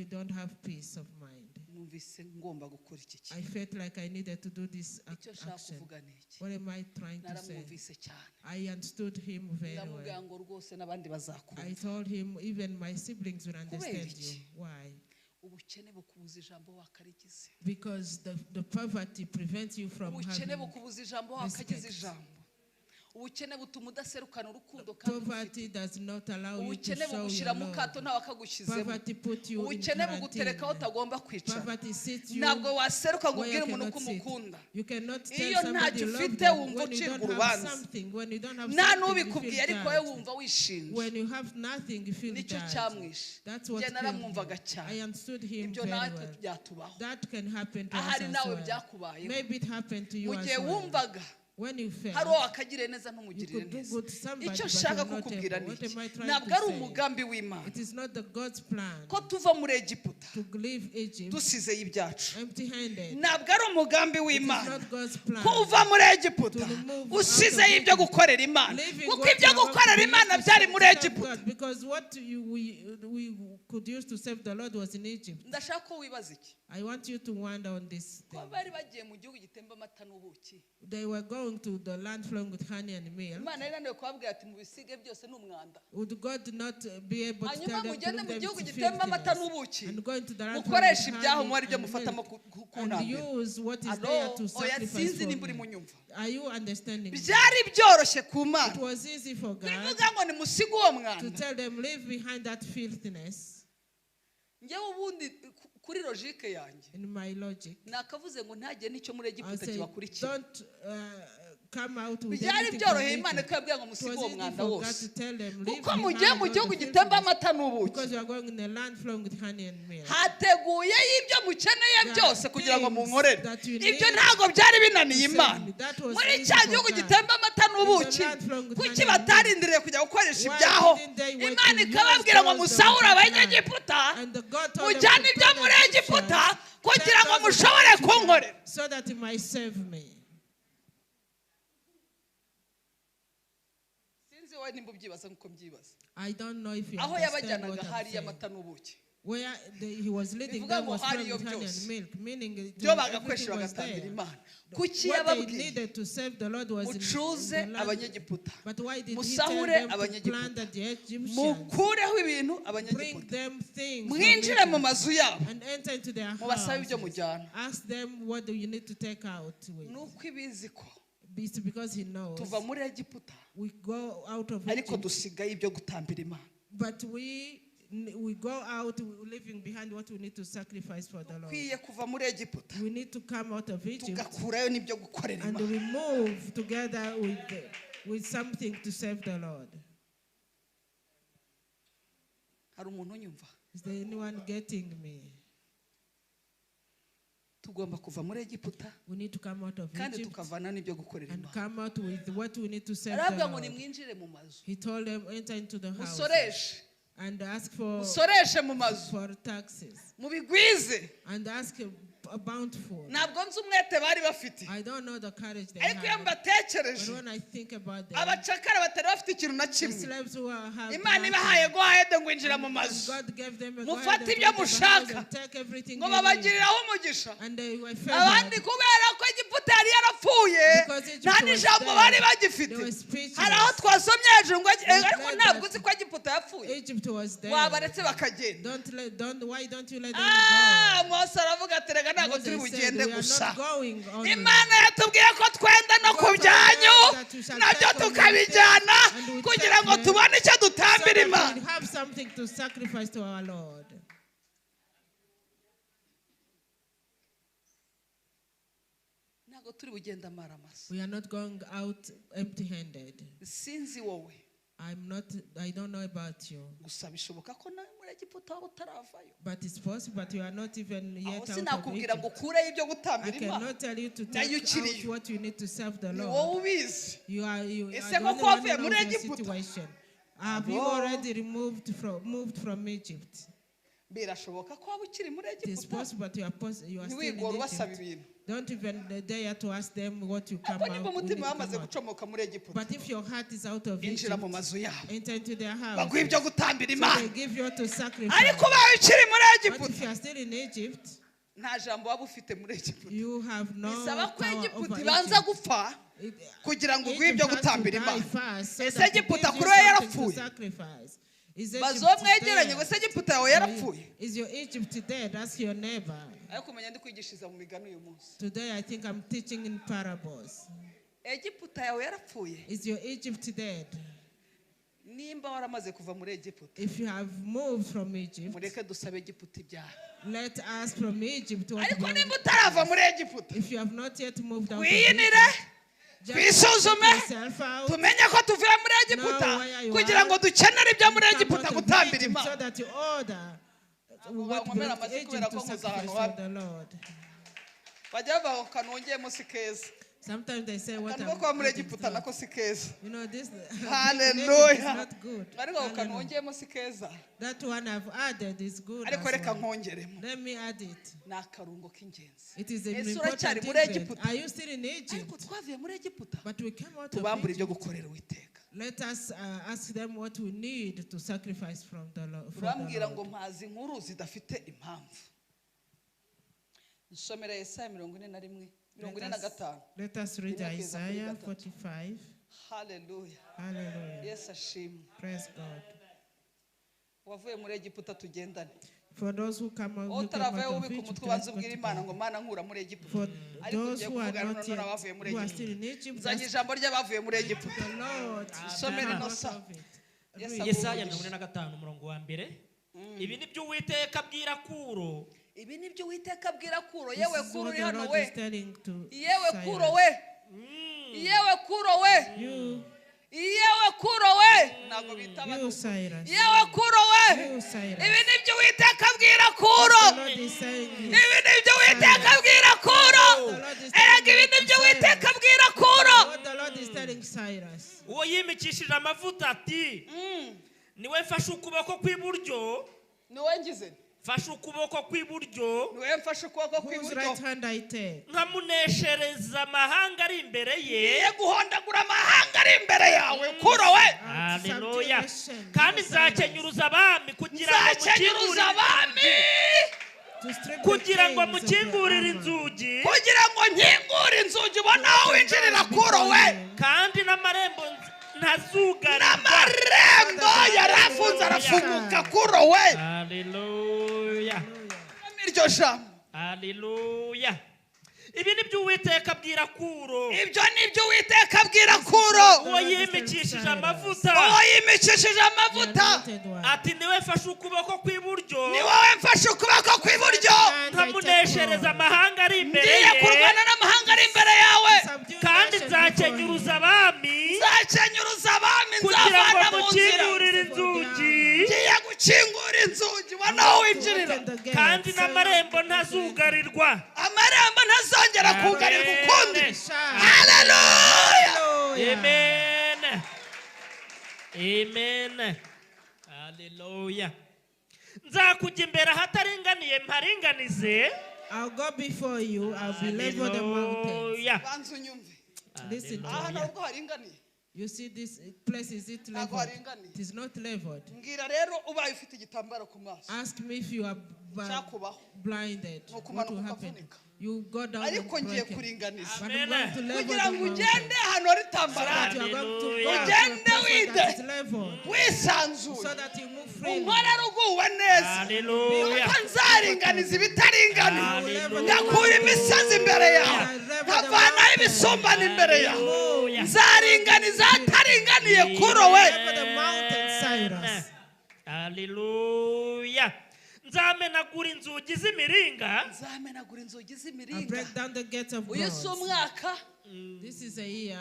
don't have peace of mind. Numvise ngomba gukora iki I kintu. Felt like I needed to do this Icyo nshaka action. kuvuga ni iki? What am I trying to say? Naramwumvise cyane. I understood him very Ndamubwira well. ngo rwose n'abandi I bazakumva. Told him even my siblings will understand you. Iki? Why? Ubukene bukubuza ijambo wakarigize. Because the poverty prevents you from Ubukene having bukubuza ijambo wakagize respect. ijambo. Ubukene butuma udaserukana urukundo kandi ufite. Poverty does not allow you to Ubukene show bugushyira your mu love. kato ntawe akagushyizemo. Poverty put you in Ubukene bugutereka aho quarantine. utagomba kwicara. Poverty sits you Ntabwo waseruka ngo where ubwire you umuntu ko cannot sit. umukunda. You cannot tell Iyo somebody ntacyo you love ufite them wumva when you ucirwa don't have urubanza. Something. When you don't have Nta something, you n'ubikubwiye feel ariko wowe judged. wumva wishinja. When you have nothing, you feel Nicyo judged. cyamwishe. That's what Njye killed him. naramwumvaga cyane. I understood him Ibyo very natwe well. byatubaho. That can happen to us Ahari as nawe well. byakubayeho. Maybe it happened to you Mu as gihe well. wumvaga When you hari felt uwo wakagiriye neza you ntumugirire could do neza. good to somebody, Icyo but nshaka you're not kukubwira able. ni What iki? am I trying Ntabwo to ari say? umugambi w'Imana It is not the God's plan ko tuva muri Egiputa to leave Egypt dusizeyo ibyacu. empty-handed. Ntabwo ari umugambi It is w'Imana not God's plan ko uva muri Egiputa to remove out usizeyo of ibyo Egypt, gukorera Imana, leaving kuko what ibyo you have gukorera to Imana use byari to muri serve Egiputa. God, because what we could use to serve the Lord was in Egypt. Ndashaka ko wibaza iki. I want you to wonder on this Ko thing. bari bagiye mu gihugu gitemba amata n'ubuki, They were going to the land flowing with honey and milk. Imana yari inaniwe kubabwira ati mubisige byose ni umwanda, Would God not be able to hanyuma tell them to mugende leave mu them gihugu to gitemba amata filthiness n'ubuki, and go into the land flowing mukoreshe with ibyaho honey muba aribyo and mufatamo milk ku and ntambiro? use what is there Alo to oya, sacrifice sinzi for nimba uri me? munyumva. Are you understanding me? Byari byoroshye ku It Mana was easy for God bivuga ngo nimusige uwo to mwanda. Tell them, leave behind that filthiness. Njyewe ubundi kuri logique yanjye, In my logic, nakavuze ngo ntagire n'icyo muri I Egiputa say, kibakurikira. Don't come out with Byari anything from byoroheye Imana Egypt. ko yabwira ngo It musige was uwo easy mwanda for God wose, to tell them, leave kuko mugiye behind mu all gihugu the gitemba filthiness, amata n'ubuki, because you are going in a land flowing with honey and milk. hateguyeyo ibyo mukeneye There are byose kugira ngo things munkorere. That you Ibyo need ntabwo byari binaniye to Imana. serve me. That was Muri easy cya for gihugu God. gitemba amata n'ubuki, In the land flowing with kuki honey and milk. batarindiriye kujya gukoresha Why ibyaho, didn't they wait Imana to use ikababwira ngo those musahure that were Abanyegiputa, And the God told them mujyane to ibyo plunder muri the Egiputa Egyptians, kugira ngo take those mushobore kunkorera? so that he might serve me. Sinzi wowe nimba ubyibaza nk'uko mbyibaza. I don't know if you Aho understand yabajyanaga what I'm hari saying. amata n'ubuki. Where he was leading Bivuga them ngo was hari flowing iyo with honey byose and milk, meaning byo bagakoresha everything was bagatambira there. Imana. Kuki What they yababwiye needed to serve the Lord was in mucuze the land. Abanyegiputa, But why did he tell musahure them to Abanyegiputa, plunder the Egyptians? mukureho ibintu Bring Abanyegiputa, them things from mwinjire mu Egypt mazu yabo, and enter into their mubasabe ibyo houses. mujyana? Ask them what do you need to take out with. Ni uko ibizi ko It's because he knows tuva muri Egiputa, we go out of ariko Egypt, dusigaye ibyo gutambira Imana. But we go out leaving behind what we need to sacrifice for the Lord. Dukwiye kuva muri Egiputa We need to come out of Egypt tugakurayo n'ibyo gukorera and Imana. we move together with something to serve the Lord. Hari umuntu unyumva? Is there anyone getting me? Tugomba kuva muri Egiputa We need to come out of kandi Egypt tukavana n'ibyo gukorera and Imana. Come out with what we need to serve the Arabwira ngo Lord. nimwinjire mu mazu, He told them, enter into the house musoreshe, and ask for, musoreshe mu mazu, for taxes mubigwize. And ask a bountiful. Ntabwo nzi umwete bari bafite, I don't know the courage they ariko iyo had. But mbatekereje, when I think about them, abacakara batari bafite ikintu na the kimwe, slaves who are have Imana nothing, ibahaye guhahede ngo injira mu and mazu, God gave them a mufate go ahead and ibyo go to the house mushaka, and take everything ngo you need. babagiriraho umugisha. And they were Abandi favored kubera ko Egiputa yari yarapfuye, because Egypt Nta was n'ijambo dead, bari bagifite. they were speechless. Hari aho twasomye hejuru ngo ariko read ntabwo that uzi ko Egiputa yapfuye. Egypt was dead. Wabaretse bakagenda. Don't let, don't, why don't you let them Ah, go? Mose aravuga ati rega ntabwo turi Moses said, bugende we are gusa. not going only. Imana yatubwiye ko twenda no ku byanyu nabyo tukabijyana kugira ngo tubone icyo So dutambira that Imana. we have something to sacrifice to our Lord. Ntabwo turi bugende amaramasa. We are not going out empty-handed. Sinzi wowe. I don't know about you. Gusa bishoboka ko nawe muri Egiputa waba utaravayo. But it's possible, but you are not even Aho yet out of sinakubwira ngo Egypt. ukureyo ibyo I gutambira Imana. cannot tell you to Nayo take ukiriyo. out what you need to serve the Ni Lord. wowe ubizi. You are, you are Ese the koko only one wavuye who muri knows your Egiputa? situation. Have you Abo. already moved from Egypt? Birashoboka ko waba ukiri muri It is Egiputa. possible, but you are still in Ntiwigore ubasaba Egypt. ibintu. Don't even dare to ask them what you come Ariko niba out. We need umutima to wamaze come out. gucomoka muri Egiputa, But if your heart is out of injira mu Egypt, mazu yabo enter into their house. baguha ibyo gutambira So Imana. they give you to sacrifice. Ariko ubaye ukiri muri But if Egiputa, you are still in Egypt, nta jambo waba ufite muri Egiputa. you have no Bisaba ko power Egiputa over ibanza Egypt. gupfa kugira ngo uguhe Egypt ibyo has to gutambira die Imana. first so Ese that it Egiputa gives you kuri we something to yarapfuye? sacrifice. Is Egypt Baza uwo mwegeranye dead? ngo ese Egiputa yawe yarapfuye? Is your Egypt dead? Ask your neighbor. Ariko umenya ndi kwigishiriza mu migani uyu munsi. Today I think I'm teaching in parables. Egiputa yawe yarapfuye? Is your Egypt dead? Nimba waramaze kuva muri Egiputa, If you have moved from Egypt, mureke dusabe Egiputa ibyaha. let us from Egypt what Ariko belongs nimba utarava muri Egiputa, If you have not yet moved out of wiyinire, Egypt, just twisuzume, check yourself out. tumenye ko tuvuye muri Egiputa Know where you kugira ngo are. dukenere ibyo muri Come Egiputa out of gutambira Egypt Imana. so that you order what Bankomere belongs to amashyi kubera Egypt to ko nkoze ahantu sacrifice habi. to the Lord. Bajya bavuga ngo kanongeyemo si keza. Sometimes they say what Akantu ko I'm kuba muri adding Egiputa is not. nako si keza. You know, this Egypt is Haleluya. not good. Ariko ako Hallelujah. kanongeyemo si keza. That one I've added is good. Ariko as reka well. nkongeremo. Let me add it. Ni akarungo k'ingenzi. It is an Ese important uracyari muri ingredient. Egiputa? Are you still in Ariko Egypt? twavuye muri Egiputa, But we came out of tubambure ibyo Egypt. gukorera Uwiteka. Let us ask them what we need to sacrifice from the Lord. Urambwira ngo mpazi inkuru zidafite impamvu. Nsomera Yesaya 41, 45. Let us read Rimwe kugeza kuri Isaiah gatatu. 45. Haleluya. Hallelujah. Yesu ashimwe. Praise God. Wavuye muri Egiputa tugendane. For those who come out, who came Utaravayo out of ubika Egypt, umutwe let's ubanza go ubwire Imana ngo together. Mana nkura muri Egiputa. For Ariko those ugiye who are kuvugana not none yet, n'abavuye muri who are Egiputa. still in Egypt, Nzanye ask ijambo ry'abavuye muri Egiputa. the Lord. Somere Come out inosa. of it. Yes, Read. Yesaya 45 umurongo wa mbere. Ibi ni byo Uwiteka abwira Kuro. Ibi ni byo Uwiteka abwira Kuro. This Yewe is Kuro what uri the hano Lord we. is telling to Yewe Cyrus. Kuro we. Yewe Kuro we. You, Yewe Kuro we. Ntabwo bita you abantu. Cyrus. Yewe Kuro we. You Cyrus. Ibi ni byo Uwiteka abwira Kuro. The Lord is saying this. Ibi ni byo Uwiteka abwira Kuro. The Lord is Erega ibi telling ni byo Uwiteka Cyrus. abwira Kuro. What the Lord is telling Cyrus. Uwo yimikishije amavuta ati niwe mfashe ukuboko kw'iburyo. Ni wowe ngize. Mfashe ukuboko kw'iburyo. Ni wowe mfashe ukuboko Whose kw'iburyo. right hand I take. Nkamuneshereza amahanga ari imbere ye. Ngiye guhondagura amahanga ari imbere yawe Kuro we. Haleluya. Subjugation. Kandi nzakenyuruza abami kugira ngo Nzakenyuruza abami To strip the kugira ngo kings of their mukingurire armor. inzugi kugira ngo nkingure inzugi ubone aho winjirira Kuro we. kandi n'amarembo ntazugarirwa. N'amarembo yari afunze arafunguka Kuro we. Haleluya. Iryo jambo. Haleluya. Ibi ni byo Uwiteka abwira Kuro. Ibyo ni byo Uwiteka abwira Kuro. Uwo yimikishije amavuta Uwo yimikishije The amavuta. anointed one. ati niwe mfashe ukuboko kw'iburyo Ni wowe mfashe ukuboko kw'iburyo. nkamuneshereza amahanga ari imbere Ngiye ye kurwana n'amahanga ari imbere yawe. Subdue kandi nations before nzakenyuruza him. abami Nzakenyuruza abami kugira ngo nzavana mu nzira. mukingurire inzugi Ngiye gukingura inzugi ubone aho winjirira. Open the gates. kandi n'amarembo ntazugarirwa. Amarembo ntazongera kugarirwa ukundi. Shout. Haleluya. Hallelujah. Amen. Amen. Haleluya. Nzakujya imbere ahataringaniye mparinganize. I'll go before you. I'll be level the mountains. Haleluya. Banza unyumve. Listen to Aha me. ntabwo haringaniye. You see this place, is it Ntabwo leveled? haringaniye. It is not leveled. Mbwira rero ubaye ufite igitambaro ku maso. Ask me if you are Cyakubaho. blinded. Ni What ukumanuka will happen? ukavunika. You go down and Ariko ngiye break it. kuringaniza But I'm going to level kugira the ngo mountain. ugende ahantu hari tambarare, That you are going to go to a Ugende place that is wide. level, wisanzuye, so that you move freely. unkorere uguwe neza, Haleluya. nuko nzaringaniza ibitaringaniye, Haleluya. ngakura imisozi imbere yawe, nkavanaho ibisumbane imbere yawe, Haleluya. nzaringaniza ahataringaniye kurowe. Level the mountain, Cyrus. Haleluya. Nzamenagura inzugi z'imiringa. Nzamenagura inzugi I z'imiringa. break down the gates of Uyu si bronze. umwaka This is a year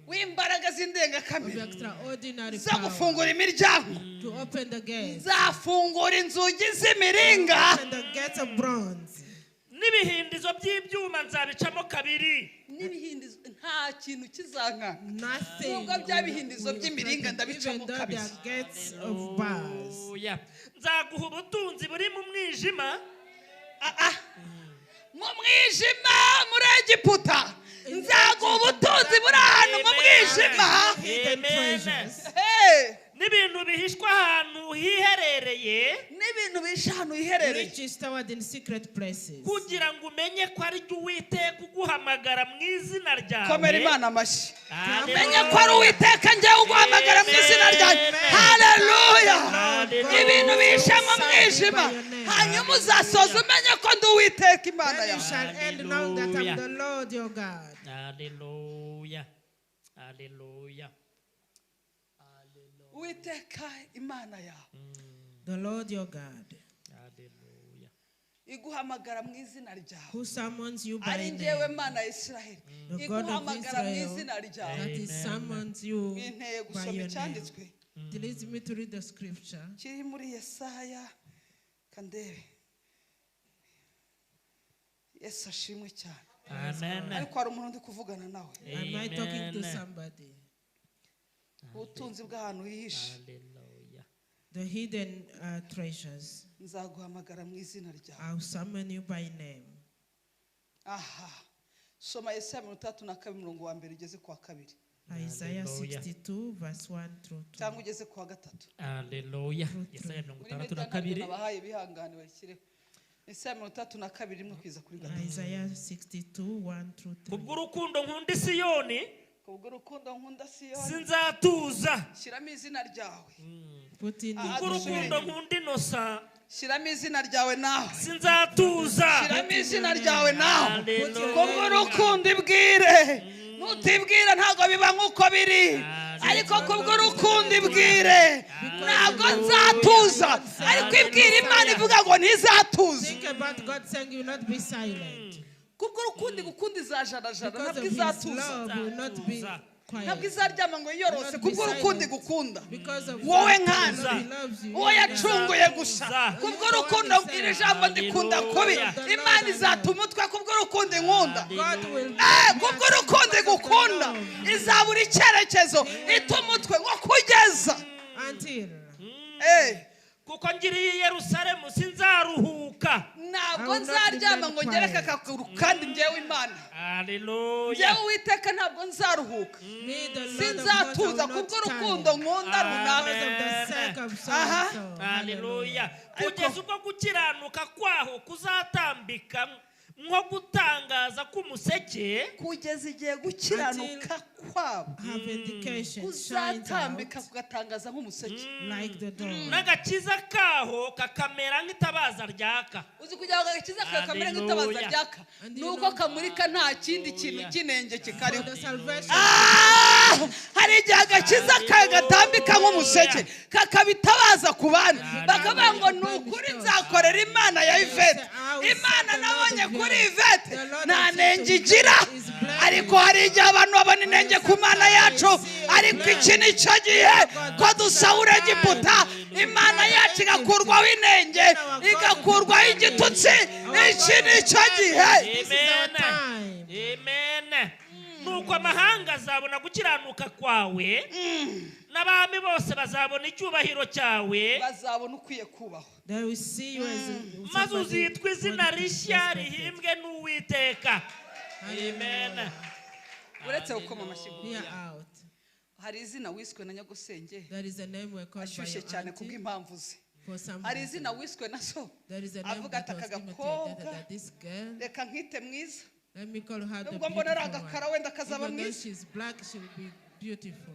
w'imbaraga of z'indengakamere extraordinary zo power gufungura imiryango. to open the gates. Nzafungura inzugi z'imiringa Open the gates of bronze. N'ibihindizo by'ibyuma nzabicamo kabiri. N'ibihindizo, nta kintu kizankanga. Nothing Nubwo bya bihindizo will by'imiringa threaten, ndabicamo even though they kabiri. are gates of bars. Haleluya. Nzaguha ubutunzi buri mu mwijima. Ah, ah. Mu mwijima muri Egiputa, nzaguha ubutunzi buri ahantu mu mwijima. Hidden Amen. treasures. Hey! N'ibintu bihishwa ahantu hiherereye, N'ibintu bihishe ahantu hiherereye, Riches stored in secret places. kugira ngo umenye ko ari jye Uwiteka uguhamagara mu izina ryawe. Komera Imana amashyi. Haleluya. Menye ko ari Uwiteka njyewe uguhamagara mu izina ryanjye. Haleluya. Haleluya. Ibintu bihishe mu mwijima, hanyuma uzasoza umenye ko ndi Uwiteka Imana Then you yawe. shall end knowing that I'm Hallelujah. the Lord your God. Haleluya. Haleluya. Uwiteka Imana yawe The Lord your God, Haleluya. iguhamagara mu izina ryawe, who summons you by ari njyewe name. Mana ya Isiraheli The God of iguhamagara mu Israel izina ryawe. that is summons you Binteye by gusoma your name. icyanditswe It leads me to read the scripture. kiri muri Yesaya kandebe. Yesu ashimwe cyane. Amen. Ariko hari umuntu ndi kuvugana nawe. Am I talking to Amen. somebody? Ubutunzi bw'ahantu hihishe. Haleluya. The hidden treasures. Nzaguhamagara mu izina ryawe. I'll summon you by name. Aha, soma Yesaya 62 umurongo wa mbere ugeze ku wa kabiri, Isaiah Hallelujah. 62, verse 1 through 2. cyangwa ugeze ku wa gatatu. Haleluya. Yesaya mirongo Muri itandatu meta na ntabwo kabiri. nabahaye, bihangane bayishyireho. Yesaya 62 rimwe kugeza kuri gatatu. Isaiah 62, 1 through 3. Kubw'urukundo nkunda Isiyoni, Kubw'urukundo nkunda Siyoni, sinzatuza. shyiramo izina ryawe. Put in the Kubw'urukundo nkunda Inosa, Shyiramo izina ryawe nawe. sinzatuza. Shyiramo izina ryawe nawe. Haleluya. Kubw'urukundo ibwire, nutibwira ntabwo biba nk'uko biri, ariko kubw'urukundo ibwire ntabwo nzatuza. Ariko ibwira Imana ivuga ngo ntizatuza. Think about God saying you will not be silent. Kubw'urukundo igukunda izajarajara, Because ntabwo of his izatuza, love, you will not be ntabwo quiet. izaryama ngo yiyorose. Kubw'urukundo igukunda Because of wowe God, nkanza, he loves you. uwo yacunguye gusa kubw'urukundo. Iri jambo ndikunda kubi. Imana izata umutwe kubw'urukundo inkunda. God will Eh, kubw'urukundo igukunda izabura icyerekezo, ita umutwe ngo kugeza until Eh, Kuko ngiriye i Yerusalemu sinzaruhuka. Ntabwo nzaryama ngo ngereke akaguru kandi njyewe Imana, Haleluya. njyewe Uwiteka ntabwo nzaruhuka, me, the Lord of hosts, I sinzatuza will not kubw'urukundo tire. nkunda runaka. Because of the sake of so Aha. and so. Haleluya. Kugeza ubwo gukiranuka kwaho kuzatambika nko gutangaza k'umuseke, Kugeza igihe gukiranuka kwabo Her vindication shines out kuzatambika kugatangaza nk'umuseke, like the dawn. n'agakiza kaho kakamera nk'itabaza ryaka. Uzi kugira ngo agakiza kawe kamere nk'itabaza Haleluya. ryaka, And ni you uko know- kamurika nta kindi kintu cy'inenge kikariho. For the salvation Ah! Hari igihe agakiza kawe gatambika nk'umuseke, kakabitabaza ku bandi, bakavuga ngo ni ukuri nzakorera Imana ya Ivete. Imana nabonye kuri Ivete nta nenge igira. Ariko hari igihe abantu babona inenge ku Mana yacu, ariko iki ni cyo gihe ko dusahura Egiputa, Imana yacu igakurwaho inenge, igakurwaho igitutsi. Iki ni cyo gihe. This is our Amen. time. Amen. Nuko amahanga azabona gukiranuka kwawe, n'abami bose bazabona icyubahiro cyawe, Bazabona ukwiye kubahwa. They will see you as maze somebody uzitwa izina worthy to be rishya respected. rihimbwe n'Uwiteka. Amen. Uretse gukoma amashyi, Hear out. hari izina wiswe na nyagusenge There is a name we're called by ashyushye your cyane auntie kubw'impamvu ze. For some Hari reason. izina wiswe na so There is a name avuga that ati was aka given to your daughter gakobwa that this girl, reka nkite mwiza let me call her the nubwo mbona ari beautiful agakara one. wenda akazaba Even though mwiza she's black, she will be beautiful.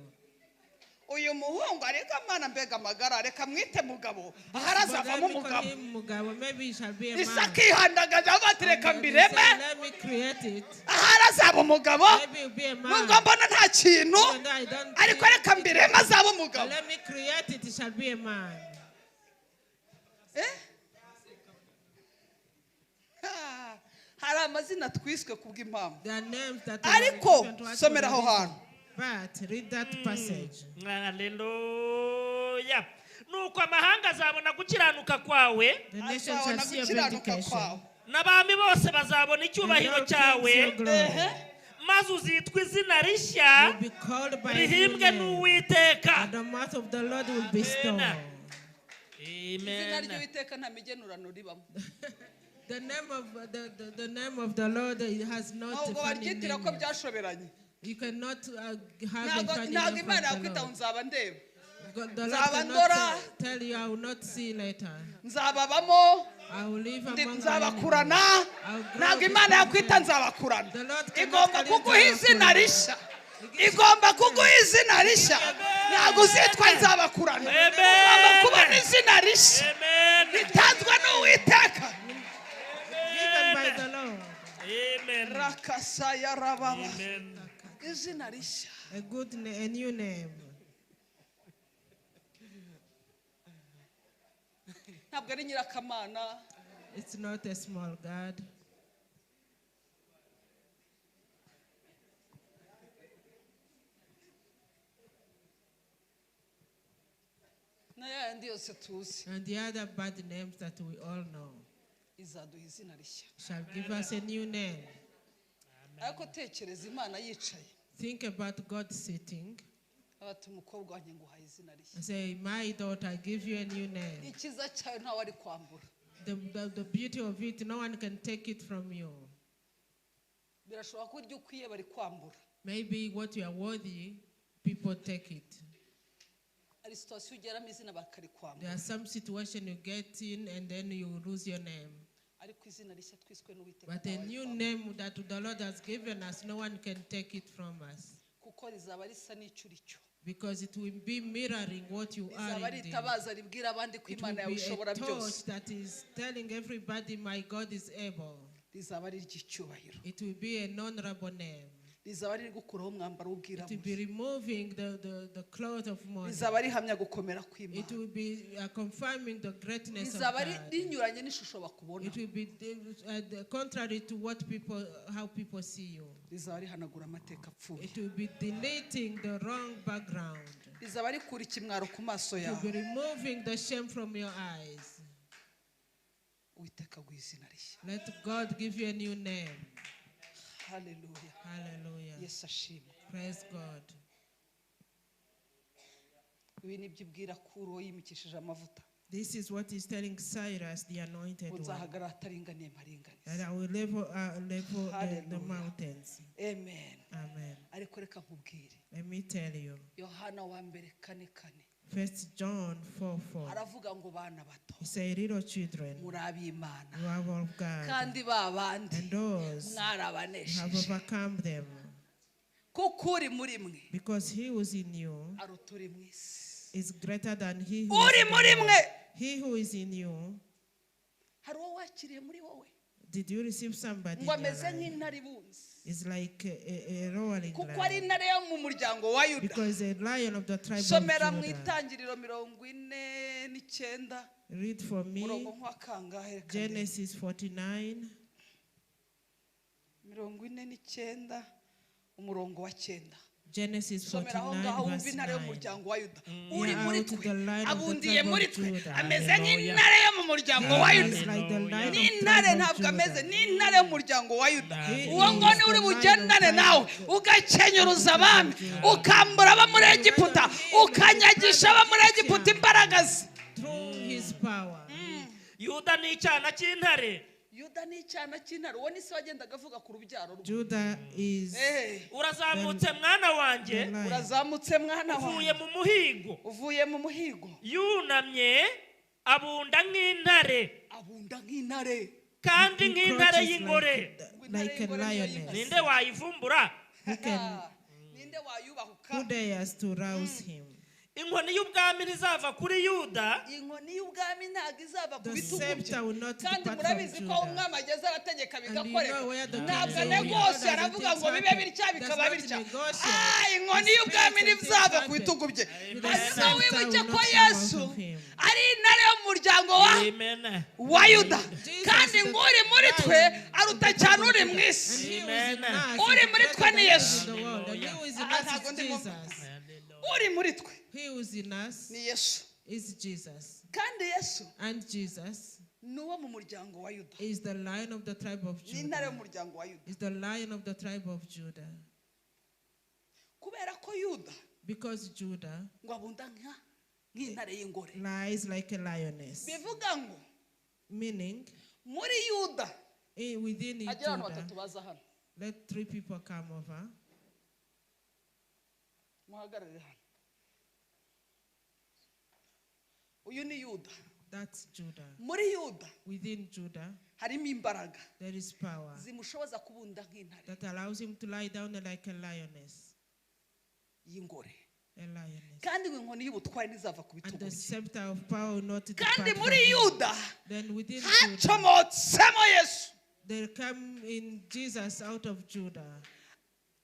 Uyu muhungu areka mana mbega amagara reka mwite mugabo ahari But let azavamo me call umugabo him Mugabo. Maybe he shall be a man. Isaka yihandagaje avuga ati reka And he mbireme said, let me create it. ahari azaba umugabo Maybe he'll be a man. nubwo mbona nta kintu Even though I don't ariko think reka it, mbireme azaba but umugabo. let me create it, it shall be a man. Eh? Ah, hari amazina twiswe kubw'impamvu There are names that were ariko given to us for somera a aho reason. hantu. But read that passage. Haleluya. Nuko amahanga azabona gukiranuka kwawe The nation shall azabona see your gukiranuka vindication. kwawe n'abami bose bazabona And icyubahiro all kings cyawe your glory. Ehe. Maze uzitwa izina rishya Will be called by a new rihimbwe name. n'Uwiteka. And the mouth of the Lord will bestow. Amen. Izina Amen. ry'Uwiteka nta migenurano ribamo. The name of the Lord, it has not a Ntabwo funny baryitira ko name. byashoberanye. You cannot have a Ntabwo funny ntabwo name from Imana the yakwita ngo Lord. nzaba ndeba God, the Lord Nzaba cannot ndora. tell you, I will not see later. Nzababamo I will live ndi- among my nzabakurana enemies. I will grow ntabwo Imana with yakwita them. nzabakurana The Lord cannot igomba call you kuguha izina nzabakurana. rishya igomba kuguha izina rishya ntabwo uzitwa nzabakurana Amen. ugomba kubona izina rishya Amen. ritanzwe n'Uwiteka. Given by the Lord. Amen. Rakasaya rababa Amen. izina rishya. A new name. Ntabwo ari nyirakamana. It's not a small God. Na yandi yose tuzi And the other bad names that we all know izaduha izina rishya. Shall give us a new name. Ariko tekereza Imana yicaye Think about God sitting abati umukobwa wanjye nguhaye izina rishya and say, my daughter, I give you a new name. Icyiza cyayo ntawe ari kwambura. The beauty of it, no one can take it from you. Birashoboka ko iryo ukwiye bari kwambura. Maybe what you are worthy, people take it. Hari situation ugeramo izina bakarikwambura. There are some situation you get in and then you lose your name. Ariko izina rishya twiswe n'Uwiteka But a ntawe new arikwambura. Name that the Lord has given us, no one can take it from us. Kuko rizaba risa n'icyo uri cyo. Because it will be mirroring what you Rizaba are ari indeed. itabaza ribwira abandi ko It Imana will yawe be ishobora a torch byose. That is telling everybody, my God is able. Rizaba ari iry'icyubahiro. It will be an honorable name. Rizaba riri gukuraho umwambaro It will w'ubwirabure. Be removing the cloth of mourning. Rizaba rihamya gukomera It kw'Imana. Will be confirming the greatness of Rizaba God. Rinyuranye n'ishusho bakubona. It will be contrary to how people see you. Rizaba rihanagura amateka apfuye. It will be deleting the wrong background. Rizaba rikura ikimwaro ku maso It will yawe. Be removing the shame from your eyes. Uwiteka aguha izina rishya. Let God give you a new name. Haleluya. Hallelujah. Yesu ashimwe. Praise God. Ibi ni byo ibwira Kuro yimikishije amavuta. This is what he's telling Cyrus, the anointed Ngo one. nzahagarara ataringaniye mparinganize. That I will level the Hallelujah. Mountains. Amen. Amen. Ariko reka nkubwire. Let me tell you. Yohana wa mbere kane kane First John 4:4. Aravuga ngo bana bato He said, little children, muri ab'Imana you are of God. Kandi ba bandi And those have mwarabanesheje overcome them. Kuko uri muri mwe Because he who is in you aruta uri mu isi. Is greater than he who Uri is in muri the mwe world. He who is in you, hari uwo wakiriye muri wowe did you receive somebody ngo in your ameze life? Nk'intare ibunze It's like a roaring kuko ari lion. Intare yo mu muryango wa Yuda. Because a lion of the tribe of Somera mu Judah. Itangiriro 49. Read for me Umurongo nk'uwa kangahe reka ndebe. Genesis 49, 49 umurongo wa cyenda. Genesis Somera aho 49, ngaho wumva verse intare 9. y'umuryango wa Yuda uri Yeah, muri out twe the lion of the abundiye tribe of muri twe Judah. ameze Hallelujah. Nk'intare yo mu muryango wa Yuda. It's like the lion of N'intare tribe of ntabwo ameze Judah. n'intare y'umuryango wa Yuda He uwo is ngo ni uri the lion of bugendane tribe nawe of ugakenyuruza abami ukambura abo muri Egiputa ukanyagisha abo muri Egiputa imbaraga ze. Through his power. Yuda ni icyana cy'intare. Yuda ni icyana cy'intare uwo ni se wagendaga avuga ku rubyaro rwe. Judah is Eh, urazamutse mwana wanjye the lion. Urazamutse mwana uvuye wawe mu muhigo uvuye mu muhigo yunamye Abunda nk'intare. Abunda nk'intare. Kandi He nk'intare crouches y'ingore. like a lioness. Ninde wayivumbura? Who can Ninde wayubahuka? who dares to rouse him? Inkoni y'ubwami ntizava kuri Yuda. Inkoni y'ubwami ntabwo izava ku The bitugu bye. scepter will not Kandi depart from murabizi ko Judah. umwami ageze arategeka And you know bigakoreka. where the king Ntabwo is. anegose, He orders aravuga and ngo things bibe happen. bitya Does bikaba not bitya. negotiate. Ah, inkoni He y'ubwami speaks and things ntizava ku happen. bitugu bye. The Hanyuma scepter wibuke will ko not come out Yesu of him. ari intare yo mu muryango wa Amen. wa Yuda. Jesus Kandi is the ngo uri muri twe lion aruta of the cyane tribe of uri mu Judah. isi. And he who is in Amen. us Uri is muri twe greater ni than Yesu. in the world. And he who is in Ah, us ntabwo is ndimo. Jesus. Uri muri twe He who is in us ni Yesu. is Jesus. Kandi Yesu And Jesus ni uwo mu muryango wa Yuda. is the lion of the tribe of Ni intare yo Judah. mu muryango wa Yuda. Is the lion of the tribe of Judah. Kubera ko Yuda Because Judah ngo abunda nka nk'intare y'ingore. lies like a lioness. Bivuga ngo Meaning, muri Yuda within hagira abantu Judah, batatu baza hano. let three people come over. Muhagarare hano. Uyu ni Yuda. That's Judah. Muri Yuda Within Judah, harimo imbaraga there is power zimushoboza kubunda nk'intare that allows him to lie down like a lioness. y'ingore. A lioness. Kandi ngo inkoni y'ubutware ntizava ku And bitugu the bye. scepter of power will not depart Kandi from muri him. Yuda Then within Judah, hacomotsemo Yesu. there come in Jesus out of Judah.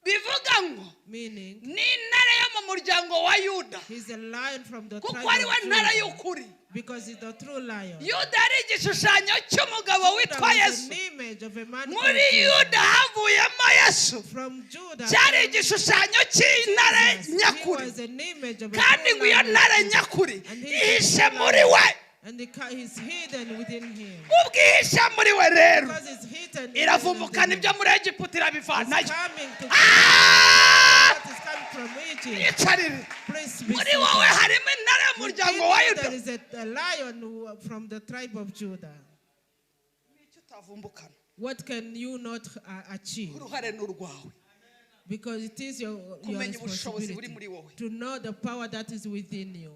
Bivuga ngo Meaning, ni intare yo mu muryango wa Yuda. he's a lion from the Kuko tribe ari we of ntare Judah. y'ukuri. Because he's the true lion. Yuda ari igishushanyo cy'umugabo Judah witwa was Yesu. an image of a man Muri called Jesus. Yuda havuyemo Yesu. From Judah Cyari came igishushanyo cy'intare Jesus. He nyakuri. was an image of a Kandi true ngo iyo lion. ntare nyakuri And he is ihishe muri we. And he's hidden within him. Ubwihishe muri we rero Because it's hidden iravumbukana within ibyo him. muri Egiputa irabivanayo. It's coming to Ah! that is coming from Egypt. Yicarire. Please be Muri wowe seated. harimo intare y'umuryango wa Within you Yuda. there is a lion from the tribe of Judah. Icyo utavumbukana What can you not achieve? uruhare ni urwawe. Because it is your Kumenya ubushobozi buri responsibility muri wowe. to know the power that is within you.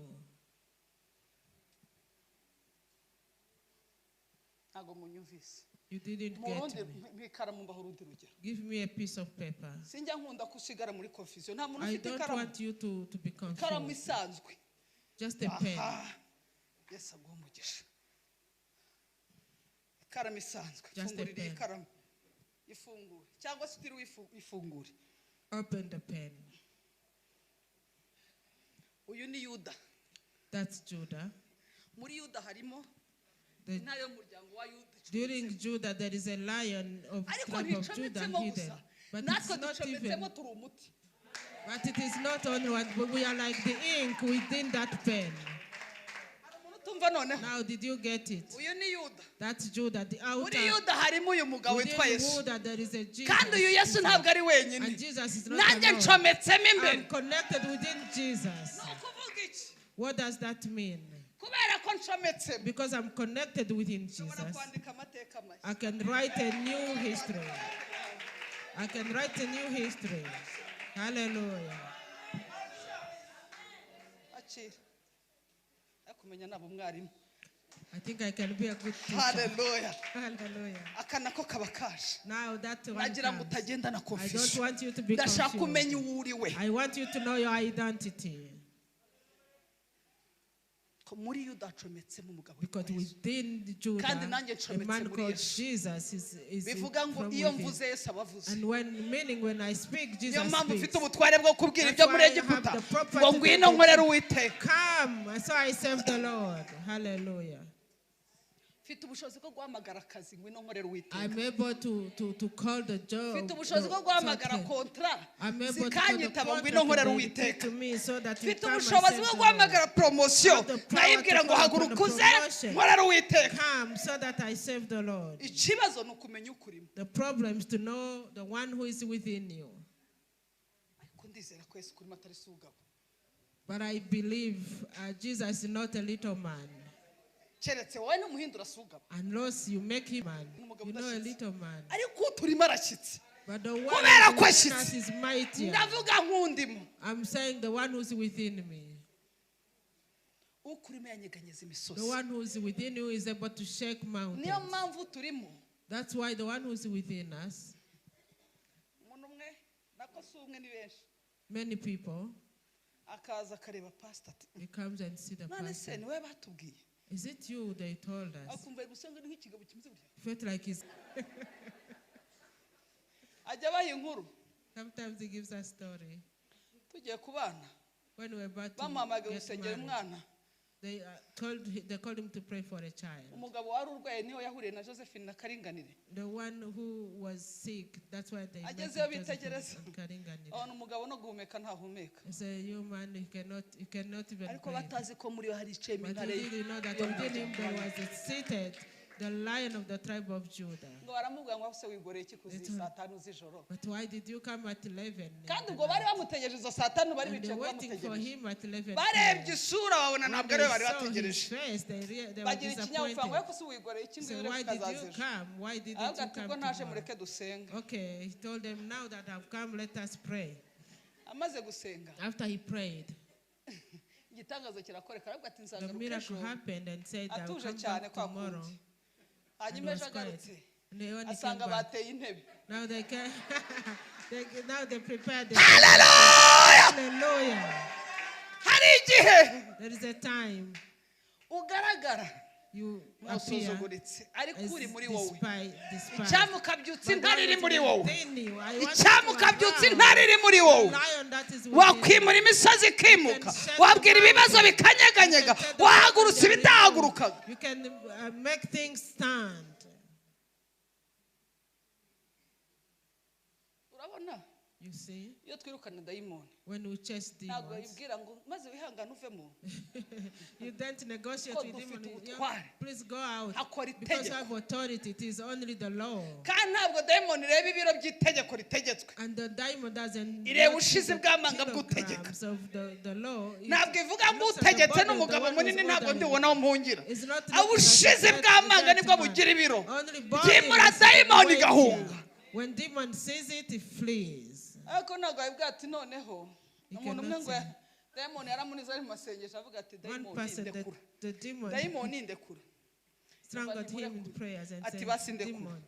Ntabwo munyumvise. You didn't Mu get rundi me. mwikaramu mbaho urundi rugero. Give me a piece of paper. Sinjya nkunda kusigara muri confusion. Nta muntu I ufite don't ikaramu. want you to be Ikaramu confused. isanzwe. Just a pen. Aha. Yesu aguhe umugisha. Ikaramu isanzwe. Just a Fungurira iyi pen. karamu. Ifungure. Cyangwa se utiriwe ifungure. Open the pen. Uyu ni Yuda. That's Judah. Muri Yuda harimo intare y'umuryango wa Yuda. During Judah, there is a lion of Ariko tribe of Judah nticometsemo hidden. gusa. But it's Natwe not even. ducometsemo turi umuti. But it is not only one, but we are like the ink within that pen. Hari umuntu utumva noneho. Now, did you get it? Uyu ni Yuda. That's Judah, the Muri outer. Yuda harimo uyu mugabo Within witwa Yesu. Judah, there is a Jesus. Kandi uyu Yesu ntabwo ari wenyine. And Jesus is not Nanjye alone. ncometsemo imbere. I'm connected within Jesus. Ni ukuvuga iki? What does that mean? Kubera ko ncometsemo. Because I'm connected within Nshobora Jesus, kwandika amateka mashya. I can write a new history. I can write a new history. Hallelujah. Akira. Akumenya nabo mwarimu. I think I can be a good teacher. Hallelujah. Hallelujah. Aka nako kaba kaje. Now that one Nagira ngo comes. utagenda na I don't confusion. want you to be Ndashaka kumenya confused. uwo uri we. I want you to know your identity. Ko muri Yuda hacometsemo umugabo witwa Because Yesu. within Judah, Kandi nanjye a ncometse man muri called Yesu. Jesus is Bivuga ngo from iyo within. mvuze Yesu aba avuze. And when I speak, Niyo Jesus mpamvu mfite speaks. ubutware bwo kubwira That's ibyo muri why I have Egiputa the property ngo ngwino to nkorere Uwiteka. Come, so I serve the Lord. Hallelujah. Mfite ubushobozi bwo guhamagara akazi ngwino nkorere Uwiteka. I'm able to call the job. Mfite ubushobozi bwo guhamagara kontra I'm able to call the zikanyitaba ngwino contract nkorere and they repeat Uwiteka. to me so that you Mfite come and ubushobozi serve bwo the Lord. guhamagara promosiyo Have the power nkayibwira to ngo call upon haguruka the uze promotion. nkorere Uwiteka. Come so that I serve the Lord. Ikibazo ni ukumenya ukurimo. The problem is to know the one who is within you. Ariko ndizera ko Yesu kurimo atari sugabo. But I believe Jesus is not a little man. Keretse wowe n'umuhindura sugabo. Unless you make him man. You know a little man. Ariko uturimo arashyitse. But the one Kubera who ko is within us ashyitse. is mightier. Ndavuga nk'undimo. I'm saying the one who's within me. Ukurimo yanyeganyeza imisozi. The one who is within you is able to shake Niyo mountains. mpamvu turimo. That's why the one who is within us, Umuntu umwe, nako si umwe, ni benshi, many people, akaza akareba pasita ati, he comes and see the "None se pastor. ni wowe batubwiye?" "Is it you they told us?" Akumva gusenga ni nk'ikigabo kimeze gutya. Felt like he's Ajya abaha inkuru. Sometimes he gives us story. Tugiye kubana, When we were about to bamuhamagaye get gusengera married, umwana. they called him to pray for a child. Umugabo wari urwaye niho yahuriye na Josephine na Karinganire. The one who was sick, that's why they met Agezeyo Joseph bitegereza. and Karinganire. Abona umugabo no guhumeka ntahumeka. He said, "You man, you cannot even Ariko breathe." batazi ko muri yo hari iciyemo But intare he didn't know that within him there was a seated the Lion of the tribe of Judah. Ngo baramubwira ngo se wigoreye iki kuzi saa tanu z'ijoro? But why did you come at 11 in Kandi the ubwo bari night? bamutegereje izo saa tanu, bari And bicaye they're waiting for bamutegereje. him at 11 Barebye p.m. isura babona When ntabwo they ariwe bari saw his bategereje. face, they were Bagira ikinyabupfura ngo disappointed. ariko se wigoreye iki So ngwino why did you ukazaza ejo? come? Why didn't Ahubwo you ati ubwo come naje tomorrow? mureke dusenge. Okay, he told them, "Now that I've come, let us pray." Amaze gusenga, After he prayed, igitangazo kirakoreka, aravuga ati the nzagaruka miracle ejo. happened and said, "I'll Atuje come cyane back kwa tomorrow." kundi. And Hanyuma was ejo quiet. agarutse, And then when he came asanga back, bateye intebe. Now they prepared the Hallelujah. Hari igihe There is a time ugaragara you appear ntusuzuguritse, ariko as uri muri wowe. Despise. Icyampa ukabyutsa But intare iri muri wowe. within you, I want you Icyampa to ukabyutsa arouse intare iri muri wowe. the lion that is within you. Wakwimura imisozi ikimuka, wabwira ibibazo bikanyeganyega, wahagurutsa ibitahagurukaga. You can make things stand. Urabona, You see, iyo twirukana dayimoni, when we chase ntabwo demons, wibwira ngo maze wihangane uvemo. you don't negotiate Ko with demon. dufite You- ubutware. Please go out. Hakora Because you itegeko. have authority, it is only the law. Kandi ntabwo dayimoni ireba ibiro by'itegeko ritegetswe. And the demon doesn't Ireba not see ubushizi the bw'amanga bw'utegeka. kilograms of the law. It Ntabwo ivuga ngo looks at the utegetse body of the n'umugabo one who's munini, ntabwo ordering. ndibona aho mpungira. It's not looking at Ubushizi bw'amanga that nibwo man. bugira ibiro. Only body Byimura is dayimoni weightier. igahunga. When demon sees it, it flees. Ariko ntabwo wabibwira ati noneho You umuntu umwe cannot ngo say. Dayimoni yaramunize ari mu masengesho avuga ati One dayimoni person, ndekura, the demon dayimoni ndekura. strangled him in prayers and Ati said, basi ndekura. "Demon."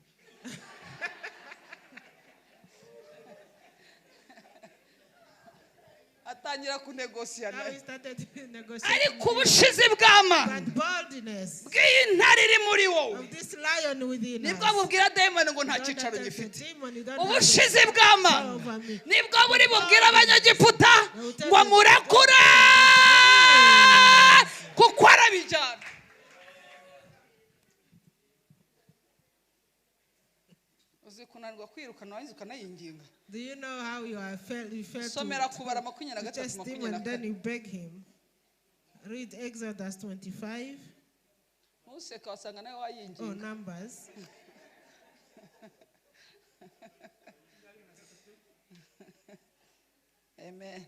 Atangira kunegosiya Now he nawe. started negotiating. Ariko ubushizi bw'amanga But boldness bw'iyi ntare iri muri wowe of this lion within nibwo us. bubwira dayimoni ngo nta Don't cyicaro tell the gifite. demon, you don't have Ubushizi the bw'amanga power over me. nibwo buri bubwira Abanyegiputa ngo murekure, kuko arabijyana. Uzi kunanirwa kwirukana warangiza ukanayinginga? Do you know how you are felt? You felt Somera Kubara makumyabiri na to gatatu chase makumyabiri na demon, then kane. you beg him. Read Exodus 25 Ntuseke, wasanga nawe or wayinginga. Numbers. Amen.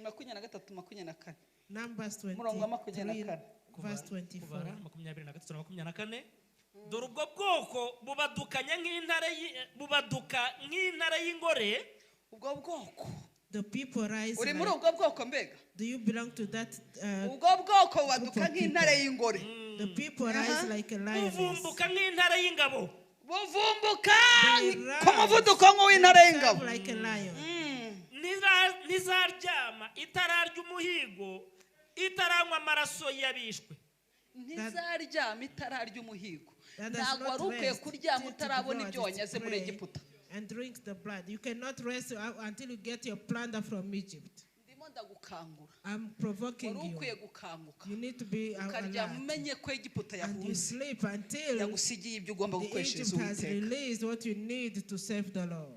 23:24. Numbers Umurongo wa makumyabiri na 23, kane. verse Kubara 24. 23 na 24. Dore ubwo bwoko bubadukanye nk'intare bubaduka nk'intare y'ingore. Ubwo bwoko. The people rise. Uri muri Like, ubwo bwoko mbega? do you belong to that? Ubwo bwoko bubaduka Group of nk'intare y'ingore. The people rise like a lioness. Buvumbuka nk'intare y'ingabo. Buvumbuka They ku rise. muvuduko nk'uw'intare y'ingabo. Serve like a lion. Ntizaryama itararya umuhigo, itaranywa amaraso y'abishwe. Ntizaryama itararya umuhigo. That does Ntabwo not wari ukwiye rest kuryama till to utarabona devour ibyo its wanyaze muri prey Egiputa. and drink the blood. You cannot rest until you get your plunder from Egypt. Ndimo ndagukangura. I'm provoking Wari ukwiye you. gukanguka, You need to be ukaryama alert. umenye ko Egiputa And you yahunze, sleep until yagusigiye ibyo ugomba the gukoreshereza Egypt has Uwiteka. released what you need to save the Lord.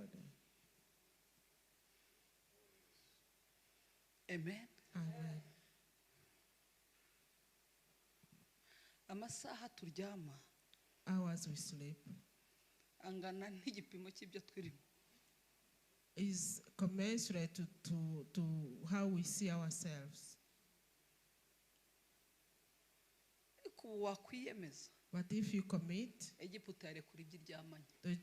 Amen. Amen. Amasaha turyama Hours we sleep angana n'igipimo cy'ibyo turimo. Is commensurate to how we see ourselves. Ariko ubu wakwiyemeza But if you commit, Egiputa yarekura ibyo iryamanye. The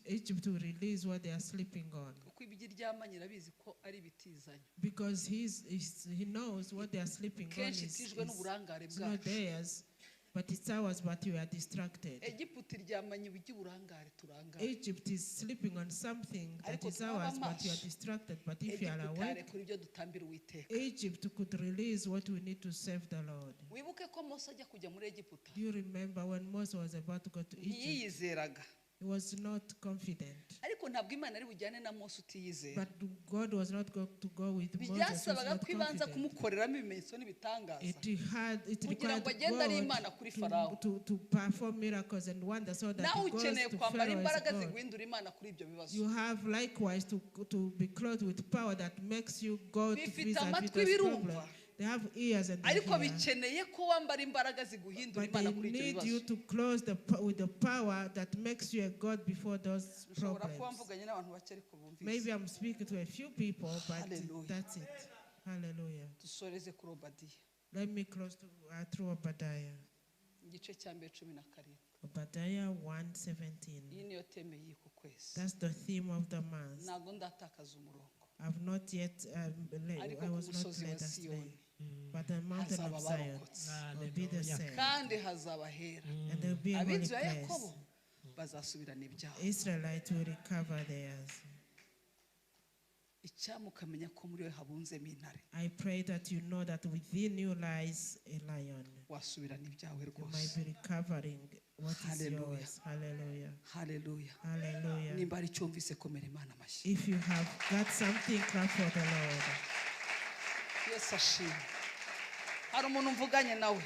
Egypt will release what they are sleeping on. Kuko ibyo iryamanye irabizi ko ari ibitizanyo. Because he knows what they are sleeping on Kenshi is, itijwe n'uburangare is not bwacu. Theirs, but it's ours, but we are distracted. Egiputa iryamanye iby'uburangare turangare. Egypt is sleeping on something that Ariko is twaba ours, but you are maso. Distracted. But if you are Egiputa awake, yarekura ibyo dutambira Uwiteka. Egypt could release what we need to save the Lord. Wibuke ko Mose ajya kujya muri Egiputa Do you remember when Moses was about to go to Egypt? Ntiyiyizeraga. He was not confident. Ariko ntabwo Imana ari bujyane na Mose utiyizera. But God was not going to go with Moses who was Byasabaga not ko ibanza confident. Kumukoreramo ibimenyetso n'ibitangaza It kugira required ngo agende ari God Imana kuri Farawo. to perform miracles and wonders so that Nawe he goes ukeneye to kwambara Pharaoh as imbaraga God. ziguhindura Imana kuri ibyo bibazo. You have likewise to be clothed with power that makes you God to Bifite vis-a-vis amatwi those birumva. problems. They have ears and they Ariko hear, bikeneye ko wambara imbaraga ziguhindura but Imana they kuri ibyo need bibazo. you to close with the power that makes you a God before those Nshobora kuba problems. mvuganye n'abantu bake ariko bumvise. Maybe I'm speaking to a few people, but Hallelujah. That's it. Hallelujah. Dusoreze kuri Obadiya. Let me close through Obadiah. Igice cya mbere 17. Obadiah 1:17. Iyi niyo theme y'uku kwezi. That's the theme of the month. Ntabwo ndatakaza umurongo. I've not yet, Ariko I ku was not musozi wa led astray. Siyoni But the mountain hazaba of Zion abarokotse. will be the Hallelujah. same. Kandi hazaba hera. And there will be a holy Ab'inzu ya place. Yakobo bazasubirana ibyabo. Israelites will recover theirs. Icyampa ukamenya ko muri we habunzemo intare. I pray that you know that within you lies a lion. Wasubirana ibyawe You might rwose. Be recovering what is Hallelujah. Yours. Hallelujah. Haleluya. Hallelujah. Nimba hari icyo wumvise komera Imana amashyi. If you have got something, clap for the Lord. Yesu ashimwe. Hari umuntu mvuganye nawe.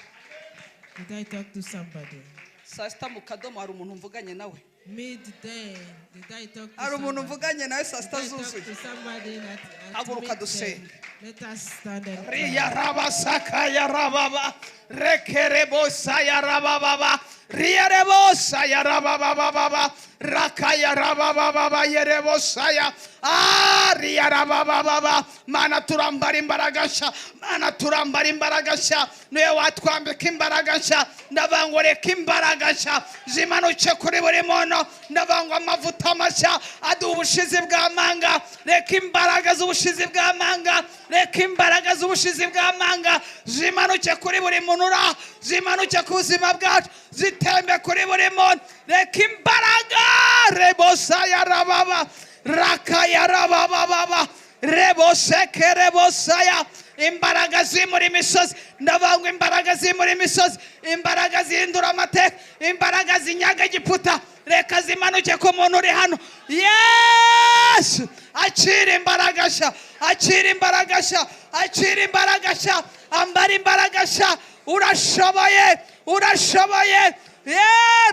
Did I talk to somebody? Saa sita mu kadomo hari umuntu mvuganye nawe. Midday, did I talk to Hari umuntu somebody? Mvuganye nawe saa sita Did I talk zuzuye. To somebody at Haguruka midday? dusenge. Let us stand and pray. Riya rabasaka ya rababa rekerebosa ya rabababa riya rebosa ya rabababa raka ya rabababa yerebosa ya ah riya rabababa. Mana turambara imbaraga nshya, Mana turambara imbaraga nshya, niwe watwambika imbaraga nshya. Ndavuga ngo reka imbaraga nshya zimanuke kuri buri muntu. Ndavuga ngo amavuta mashya aduha ubushizi bw'amanga. Reka imbaraga z'ubushizi bw'amanga, reka imbaraga z'ubushizi bw'amanga zimanuke kuri buri muntu uri, zimanuke ku buzima bwacu, zitembe kuri buri muntu. Reka imbaraga rebosa ya rababa raka ya rabababa reboseke rebosaya imbaraga zimura imisozi. Ndavuga ngo imbaraga zimura imisozi, imbaraga zihindura amateka, imbaraga zinyaga Egiputa, reka zimanuke ku muntu uri hano. Yesu akira imbaraga nshya, akira imbaraga nshya, akira imbaraga nshya, ambara imbaraga nshya. Urashoboye, urashoboye.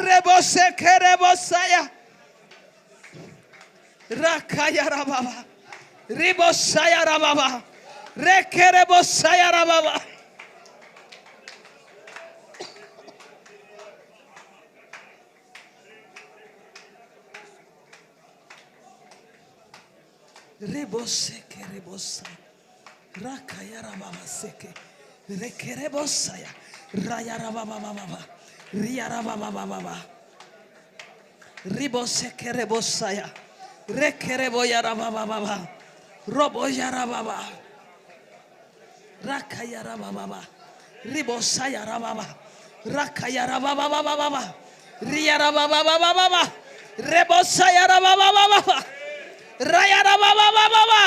Reboseke rebosaya rakayarababa ribosayarababa rekerebosayarababa riboseke ribosaya rakayarababa seke rekerebosaya rayarabababa riyarabababa riboseke rebosaya rekereboyarabababa roboyarababa rakayarabababa ribosayarababa rakayarabababa riyarabababa rebosayarabababa rayarabababa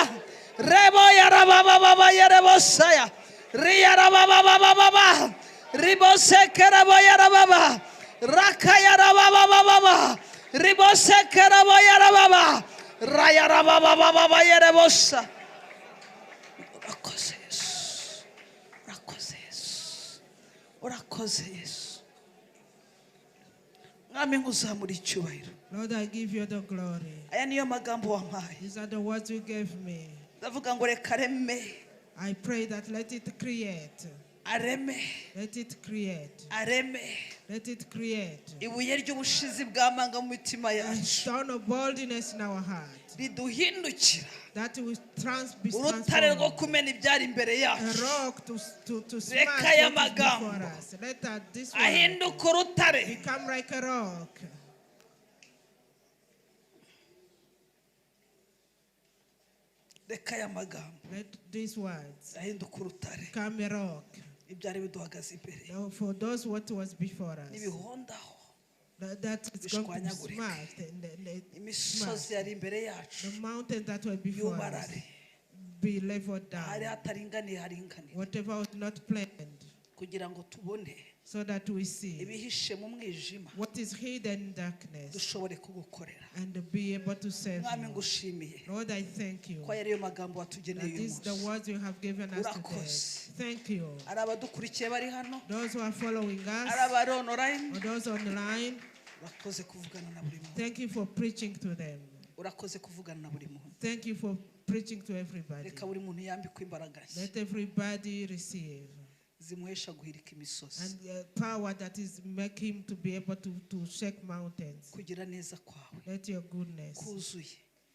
reboyarabababa yerebosaya riyarabababa ribosekereboyarababa rakayarabababa ribosekereboyarababa rayarabababa yerebosa. Urakoze Yesu, urakoze Yesu, urakoze Yesu. Mwami nkuzamura icyubahiro. Lord, I give you the glory. Aya niyo magambo wampaye. These are the words you gave me. Ndavuga ngo reka areme. I pray that let it create. Areme. Let it create. Areme. Let it create. Ibuye ry'ubushizi bw'amanga mu mitima A yacu. stone of boldness in our heart. Riduhindukira That will be urutare rwo transformed. Kumena ibyari imbere A yacu. rock to smash Reka aya what is before magambo us. Let this word ahinduke urutare. Become like a rock. Reka aya magambo Let these words ahinduke urutare become a rock. Ibyari biduhagaze imbere Now, for those what was before us, n'ibihondaho that is going to be bishwanyagurike. Smashed and Imisozi smashed. yari imbere yacu The mountain that were before us yubarare be leveled ahari down. hataringaniye haringaniye Whatever was not planned, kugira ngo tubone so that we see ibihishe mu mwijima what is hidden in darkness dushobore kugukorera. And be able to serve Mwami you. ngushimiye Lord, I thank you ko ariyo magambo watugeneye that uyu these the munsi. Words you have given us today. Urakoze. Thank you. Ari abadukurikiye bari hano Those who are following ari us abari online or those online, urakoze kuvugana na buri muntu. Thank you for preaching to them. Urakoze kuvugana na buri muntu. Thank you for preaching to everybody. Reka buri muntu yambikwe imbaraga nshya Let everybody receive zimuhesha guhirika imisozi and the power that is make him to be able to shake mountains. Kugira neza kwawe Let your goodness kuzuye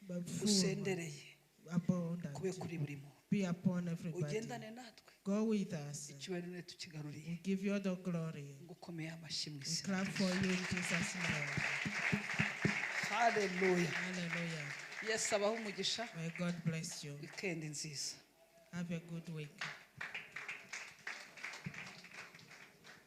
be full, gusendereye abundant, kube kuri buri muntu be upon everybody. Ugendane natwe Go with us. Icyubahiro ne tukigaruriye We give you all the glory. Ngukomeye amashyi mu We isi. Clap for you in Jesus' name. Haleluya. Hallelujah. Yesu abahe umugisha. May God bless you. Wikendi nziza. Have a good week.